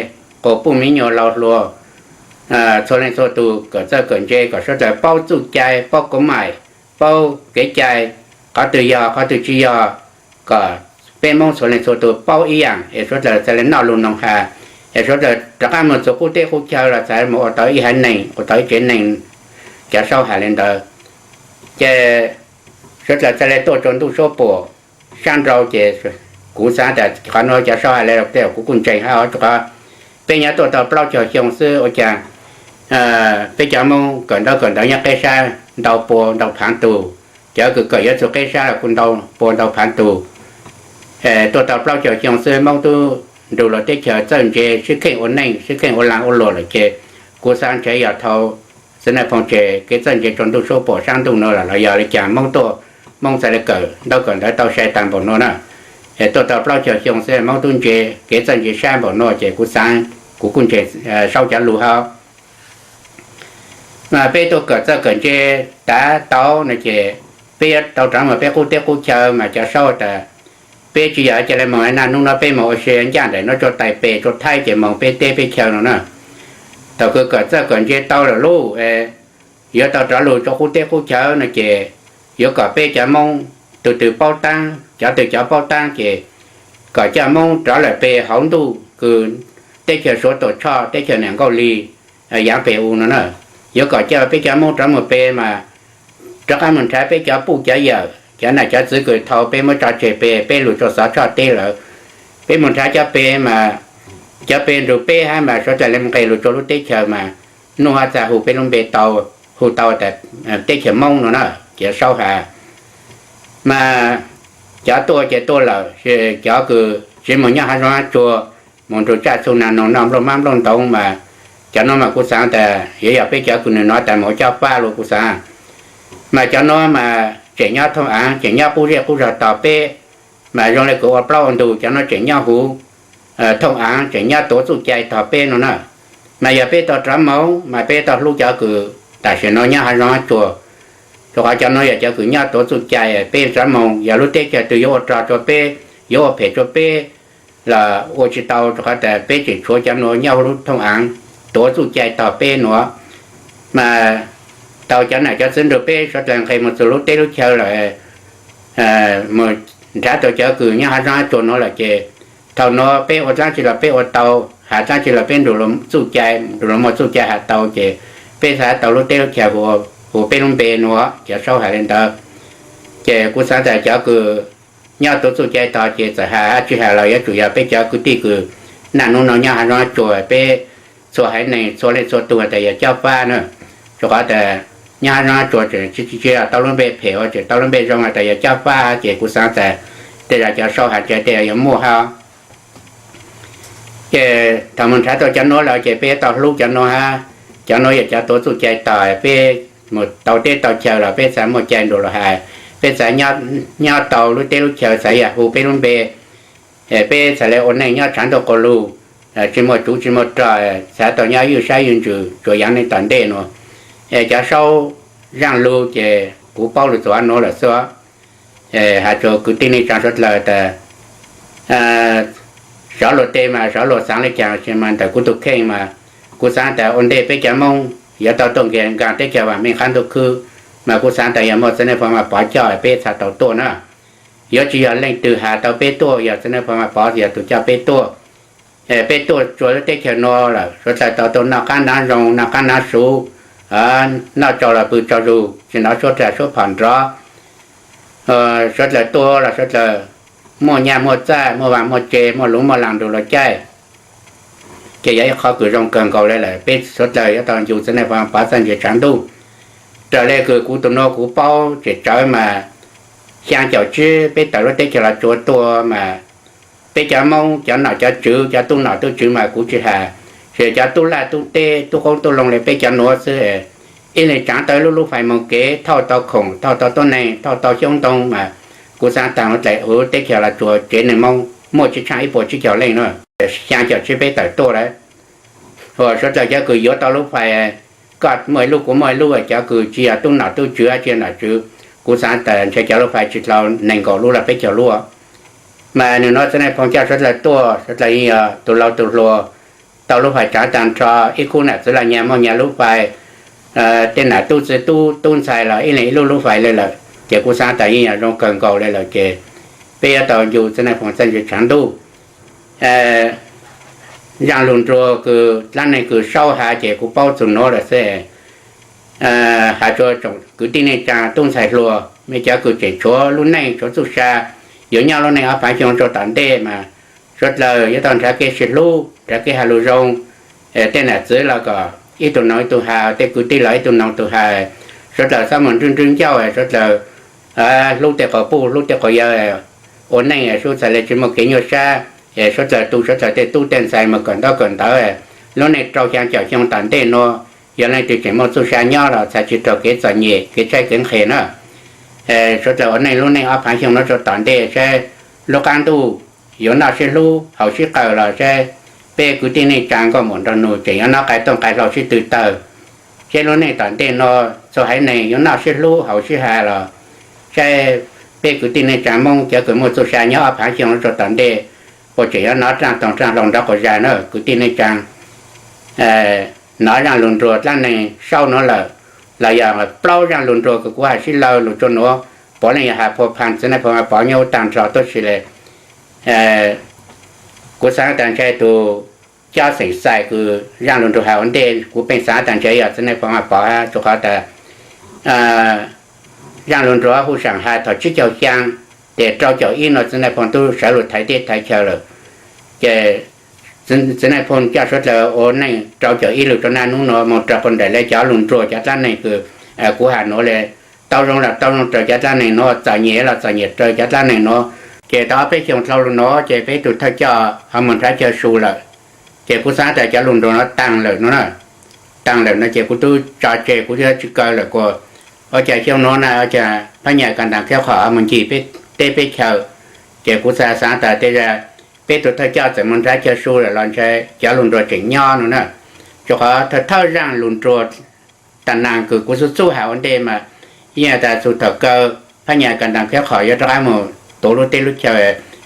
quas puj miv nyuas laus hluas txhua leej txhua tug kawm txawj kawm ntse kom suav dlawg paub txuj cai, paub kov maim, paub kev cai, qhov twg yog qhov twg tsis yog, kom peb Moob txhua leej txhua tug paub ib yaam es suav dlawg txhaj le noj lug noog has, es suav dlawg rov qaab moog txug qub teb qub chaw los txhaj moog ua tau ib haiv neeg, ua tau ib tsev neeg, cov saub has le ntawd. Ces suav dlawg txhaj le tuaj rua ntuj suab puam saab nrau ces kuv xaav tas qhov nuav cov saub has le tej kuv kuj ntseeg hab, rua qhov peb nyob tuaj tau plaub caug xyoo xwb ua cas peb cov Moob kawm ntaub kawm ntawv nyob qeb sab ntau pua ntau phaav tug, cov kws kawm yuav txug qeb sab los kuj ntau pua ntau phaav tug. Tuaj tau plaub caug xyoo xwb Moob tub nrug luas teb chaws txawj ntse sib kheej ua neej sib kheej ua laag ua luam lawm ces kuv xaav ntshe yog thaum txiv neej Phoo tseg kev txawj ntse rua ntuj suab puam saab ntuj nuav lawm los yog li cas Moob tuaj, Moob txhaj le kawm ntaub kawm ntawv tau sai taag npaum nuav na. Es tuaj tau plaub caug xyoo xwb Moob tub ntse kev txawj ntse sab npaum nuav ces kuv xaav kuv kuj ntseeg saub cov lug hab. Mas peb tuaj kawm txawj kawm ntse tav tau no ces peb yuav tau rov moog peb qub teb qub chaw mas cov saub tas peb tsis yog ca le moog na, nub nuav peb moog ua si ncaaj nraim nuav rua Taiv Pes rua Thaib ces moog peb teb peb chaw no na. Thaum kws kawm txawj kawm ntse tau lawm lauj, yuav tau rov lug rua qub teb qub chaw no ces yuav kom peb cov Moob tug twg paub taab, cov twg cov paub taab ces kom coj Moob rov lawm peg hauv ntuj kws teb chaws Suav Tuam Tshoj teb chaws Nam Nkauj Li, Yaav Pes U no na. Yuav kom coj peb cov Moob rov moog peg mas rov qaab moog nrhav peb cov puj cov yawm, cov nam cov txwv kws thaum peb muab tso tseg peb, peb lug rua xov tshoj teb lawm, peb moog nrhav cov peg mas, cov peg nrug peb hab mas suav dlawg le nqes lug rua lub teb chaws mas nuj has txag hu peb lub npe tau, hu tau tas teb chaws Moob nuav na, cov saub has. Mas cov tuaj ces tuaj lawm, cov kws tsi moog nyob hav zoov hav tsuag, moog nrug tsaj txhu nag noog noj nplooj hmab nplooj ntoo mas, cov nuav mas kuv xaav tas yuav yog peb cov kws nwg nuav tas moog ua caj fab lug kuv xaav. Mas cov nuav mas tseem nyob thooj aav, tseem nyob qub zej qub zog tog peb, mas zoo le kws ua plaub ua ntug cov nuav tseem nyob huv thooj aav, tseem nyob tuav txuj cai tog peb nuav na. Mas yog peb tau rov moog mas peb tau hlub cov kws tam sim nuav nyob hav zoov hav tsuag, rua qhov cov nuav yog cov kws nyob tuav txuj cai, peb rov moog yog lub teb chaws twg yuav ua rog rua peb, yuav ua phem rua peb los ua tsi tau, rua qhov tas peb tseem tshuav cov nuav nyob huv lub thooj aav tuav txuj cai tog peb nuav. Mas tau cov nam cov txwv nrug peb suav dlawg nqes moog txug lub teb lub chaw lawm, moog nrhav tau cov kws nyob hav zoov hav tsuag nuav lawm ces thaum nuav peb ua dlaab tsi los peb ua tau, has dlaab tsi los peb nrug luas txuj cai, nrug luas muaj txuj cai has tau ces peb xaav tau lub teb lub chaw huv peb lub npe nuav, cov saub has le ntawd. Ces kuv xaav tas cov kws nyob tuav txuj cai tog ces txawm has hab tsi has los yuav tsum yog peb cov kwv tij kws naj nub nuav nyob hav zoov hav tsuag, peb txhua haiv neeg txhua leej txhua tug tas yog caj fab na. Rua qhov tas nyob hav zoov hav tsuag tseem tsi tsi tau lub npe phem, tseem tau lub npe zoo tas yog caj fab, ces kuv xaav tas tej zag cov saub has ntshai tej zag yuav muaj hab. Ces thaum moog nrhav tau cov nuav lawm ces peb tau hlub cov nuav hab, cov nuav yog cov tuav txuj cai tog, peb moog tau teb tau chaw los peb txhad muaj cai nrug luas has, peb txhad nyob tau lub teb lub chaw txhad yog hu peb lub npe, peb txhad le ua neej nyob tshav ntuj quas lug, tsi muaj tsuv tsi muaj rog, txhad tau nyob ywj sab ywj ntsws tsuas yaav neej tom ntej nuav. Es cov saub zaaj lug ces kuv paub lug txug nuav lawm xwb. Has rua kwv tij neej tsaa suav dlawg tas, sov luas teb mas sov luas xaav le caag mas ntawm kuv tug kheej mas kuv xaav tas ua ntej peb cov Moob yuav tau tuaj nkaag teb chaws vaam meej qaab ntuj khwb, mas kuv xaav tas yog muaj txiv neej Phoo Vaj Pov coj peb txhad tau tuaj na. Yuav tsi yog leej twg has tau peb tuaj, yog txiv neej Phoo Vaj Pov yog tug coj peb tuaj. Peb tuaj tsua lub teb chaws nuav lawm suav dlawg tau tuaj noj qaab naav zoo noj qaab naav suv, noj tsau los pw tsau zug tsi nov suab rag suab phom nrov. Suav dlawg tuaj los suav dlawg muaj nyaj muaj txaj muaj vaaj muaj tse muaj luv muaj laag nrug luas caij. Ces yog ib qhov kws zoo kawg nkaus le lawm, peb suav dlawg yuav tau ncu txiv neej Phoo Vaj Pov txawj ntse tsaav ntuj. Raws le kws kuv tug nuav kuv paub tsem tsawv mas xyaa caum tsib peb tawm lub teb chaws Los Tsuas tuaj mas peb cov Moob cov nom cov tswv cov tub nom tub tswv mas kuv tsi has, tsuas cov tub laj tub teb tub qoob tub loo le peb cov nuav xwb. Ib leeg tsaav tau ib lub lub fais moog kev thauj tau khoom thauj tau tuab neeg thauj tau xyoob ntoo mas kuv xaav taag dlaim huv teb chaws Los Tsuas tsev neeg Moob muaj tsi tshaaj ib puas tsib caug leej na. Xyaa caum tsib peb tawm tuaj lawm. Suav dlawg cov kws yuav tau lub fais, koj muaj ib lub kuv muaj ib lub, cov kws tsi yog tub nom tub tswv tsi yog nom tswv, kuv xaav tas ntshe cov lub fais tsi dlhau nees nkaum lub los peb caug lub. Mas nwg nuav txiv neej Phoo coj suav dlawg tuaj, suav dlawg yeej yog tug laug tug hluas tau lub fais tsaav taag nrho, ib khub nam txwv los nyag muaj nyag lub fais, tej nam tub txwv tub tub ntxhais los ib leeg ib lub lub fais le lawm, ces kuv xaav tas yeej yog zoo kawg nkaus le lawm ces peb yuav tau ncu txiv neej Phoo txawj ntse tsaav ntuj. Zaaj lug nruag kws dlaab neeg kws saub has ces kuv paub txug nuav lawm xwb. Has rua tsoom kwv tij neej tsaa tub ntxhais hluas, mej cov kws tseem tshuav lub neej tshuav txuj sa, yuav nyob lub neej ob phaav xyoo rua tom ntej mas suav dlawg yuav tau nrhav kev sib hlub nrhav kev has lug zoo. Tej nam txwv los kom ib tug noog ib tug has, tej kwv tij los ib tug noog tug has, suav dlawg xob moog nrwb nrwb ncauj, suav dlawg hlub tej quas puj hlub tej quas yawg, ua neej sub txhais le tsi muaj kev nyuaj sab, es suav dlawg tu suav dlawg tej tub tej ntxhais moog kawm ntaub kawm ntawv, lub neej rau xyaa caum xyoo tom ntej nuav, yog leej twg tseem muaj txuj sa nyob los txhad tsi raug kev txom nyem kev tshaib kev nqhis na. Suav dlawg ua neej lub neej ob phaav xyoo nuav rua tom ntej saib lub qaab ntuj yuav noj sib hlub haus sib qawm los saib peb kwv tij neej tsaa nkauj muam nraug nug tseem yuav noj qai tooj qai hlau sib tw tawg. Saib lub neej tom ntej nuav txhua haiv neeg yuav noj sib hlub haus sib has los saib peb kwv tij neej tsaa Moob cov kws muaj txuj sa nyob ob phaav xyoo rua tom ntej puas tseem yuav nov raaj toog raaj hlau nrov quas zag na kwv tij neej tsaa. Nov zaaj lug nruag dlaab neeg saub nuav lawm, los yog plaub zaaj lug nruag kws kuv has sib law lug rua nuav, puav leej yog has phua pha txiv neej Phoo Vaj Pov nyob ub taag nrho tuab si le. Kuv xaav tas ntshe tug cob xeem xais kws zaaj lug nruag has ua ntej kuv pheej xaav tas ntshe yog txiv neej Phoo Vaj Pov hab, rua qhov tas Zaj lug nruag hu saam has thaum tsib caug xyaa, ces rau caum ib no txiv Nais Phoo tub sawv lug thaiv teb thaiv chaw lawm. Ces txiv Nais Phoo coj suav dlawg ua neej rau caum ib lug rua naj nub nuav moog rua puag nraim le cov lug nruag cov dlaab neeg kws kuv has nuav le. Tau zoo los tau zoo raws cov dlaab neeg nuav, txom nyem los txom nyem raws cov dlaab neeg nuav. Ces tau ob peb xyoo dlhau lug nuav ces peb tug thawj coj ho moog nrhav chaw su lawm. Ces kuv xaav tas cov lug nruag nuav taag lawm no na, taag lawm no ces kuv tub tso tseg, kuv tub tsi kaw lawm kuas ua caag xyoo nuav na ua caag phab nyas kas ntaag khib qhom moog ncig peb teb peb chaw. Ces kuv txhaj xaav tas tej zag peb tug thawj coj txawm moog nrhav chaw su lawm los ntshe cov lug nruag tseem nyob no na. Rua qhov thawj thawj zaaj lug nruag tas naag kws kuv xub xub has ua ntej mas yeej tas txug thaum kawg phab nyas kas ntaag khib qhom yuav rov qaab moog tuav lub teb lub chaw,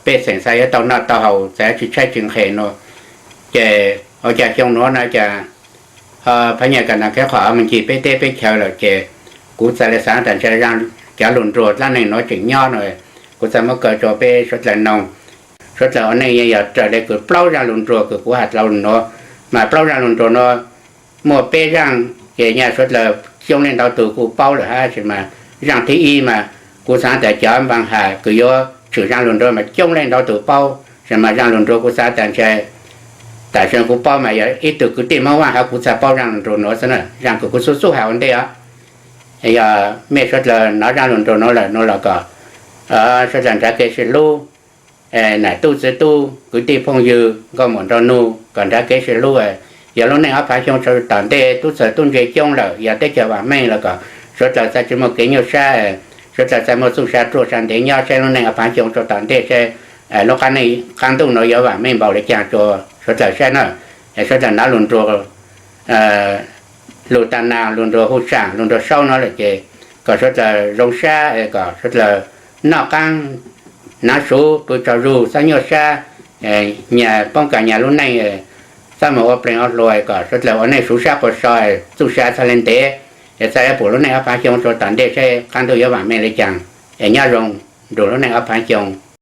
pej xeem xaav yuav tau noj tau haus, xaav tsi tshaib tsi nqhes no. Ces ua caag xyoo nuav na cas phab nyas kas ntaag khib qhom moog ncig peb teb peb chaw lawm ces kuv txhaj le xaav tas ntshe cov lug nruag dlaab neeg nuav tseem nyob no. Kuv txhaj muab kaw rua peb suav dlawg noog. Suav dlawg ua neej yeej yog raws le kws plaub zaaj lug nruag kws kuv has dlhau lug nuav, mas plaub zaaj lug nruag nuav muaj peb zaaj, ces nyaj suav dlawg coob leej ntau tug kuj paub lawm hab, tab sis mas zaaj thib ib mas kuv xaav tas cov npaag has kws yuav tshwm zaaj lug nruag mas coob leej ntau tug paub, tab sis mas zaaj lug nruag kuv xaav tas ntshe tam sim kuv paub mas yog ib tug kwv tij Moob Vaaj hab kuv txhaj paub zaaj lug nruag nuav xwb na, zaaj kws kuv xub xub has ua ntej os. Yog mej suav dlawg nov zaaj lug nruag nuav lawm no los kom suav dlawg nrhav kev sib hlub, nam tub txiv tub kwv tij phooj ywg nkauj muam nraug nug kom nrhav kev sib hlub. Yog lub neej ob phaav xyoo rua tom ntej tub txawg tub ntse coob lawm, yog teb chaws vaam meej los kom suav dlawg txhaj tsi muaj kev nyuaj sab, suav dlawg txhaj muaj txuj sa ruaj sa ntev nyob saib lub neej ob phaav xyoo rua tom ntej saib lub qab neej qab ntuj nuav yuav vaam meej npaum le caag rua suav dlawg saib na. Suav dlawg nov lug nruag lug tas naag, lug nruag hu saam, lug nruag saub nuav lawm ces kom suav dlawg zoo sab, kom suav dlawg noj qaab hnav suv pw tsaug zug, txhob nyuaj sab, nyag poob kas nyag lub neej, txhob moog ua plees ua hluas, kom suav dlawg ua neej suv sab quas so, txuj sa txhaj le ntev, es txhaj yuav pum lub neej ob phaav xyoo rua tom ntej saib qab ntuj yuav vaam meej le caag. Es nyob zoo nrug lub neej ob phaav xyoo.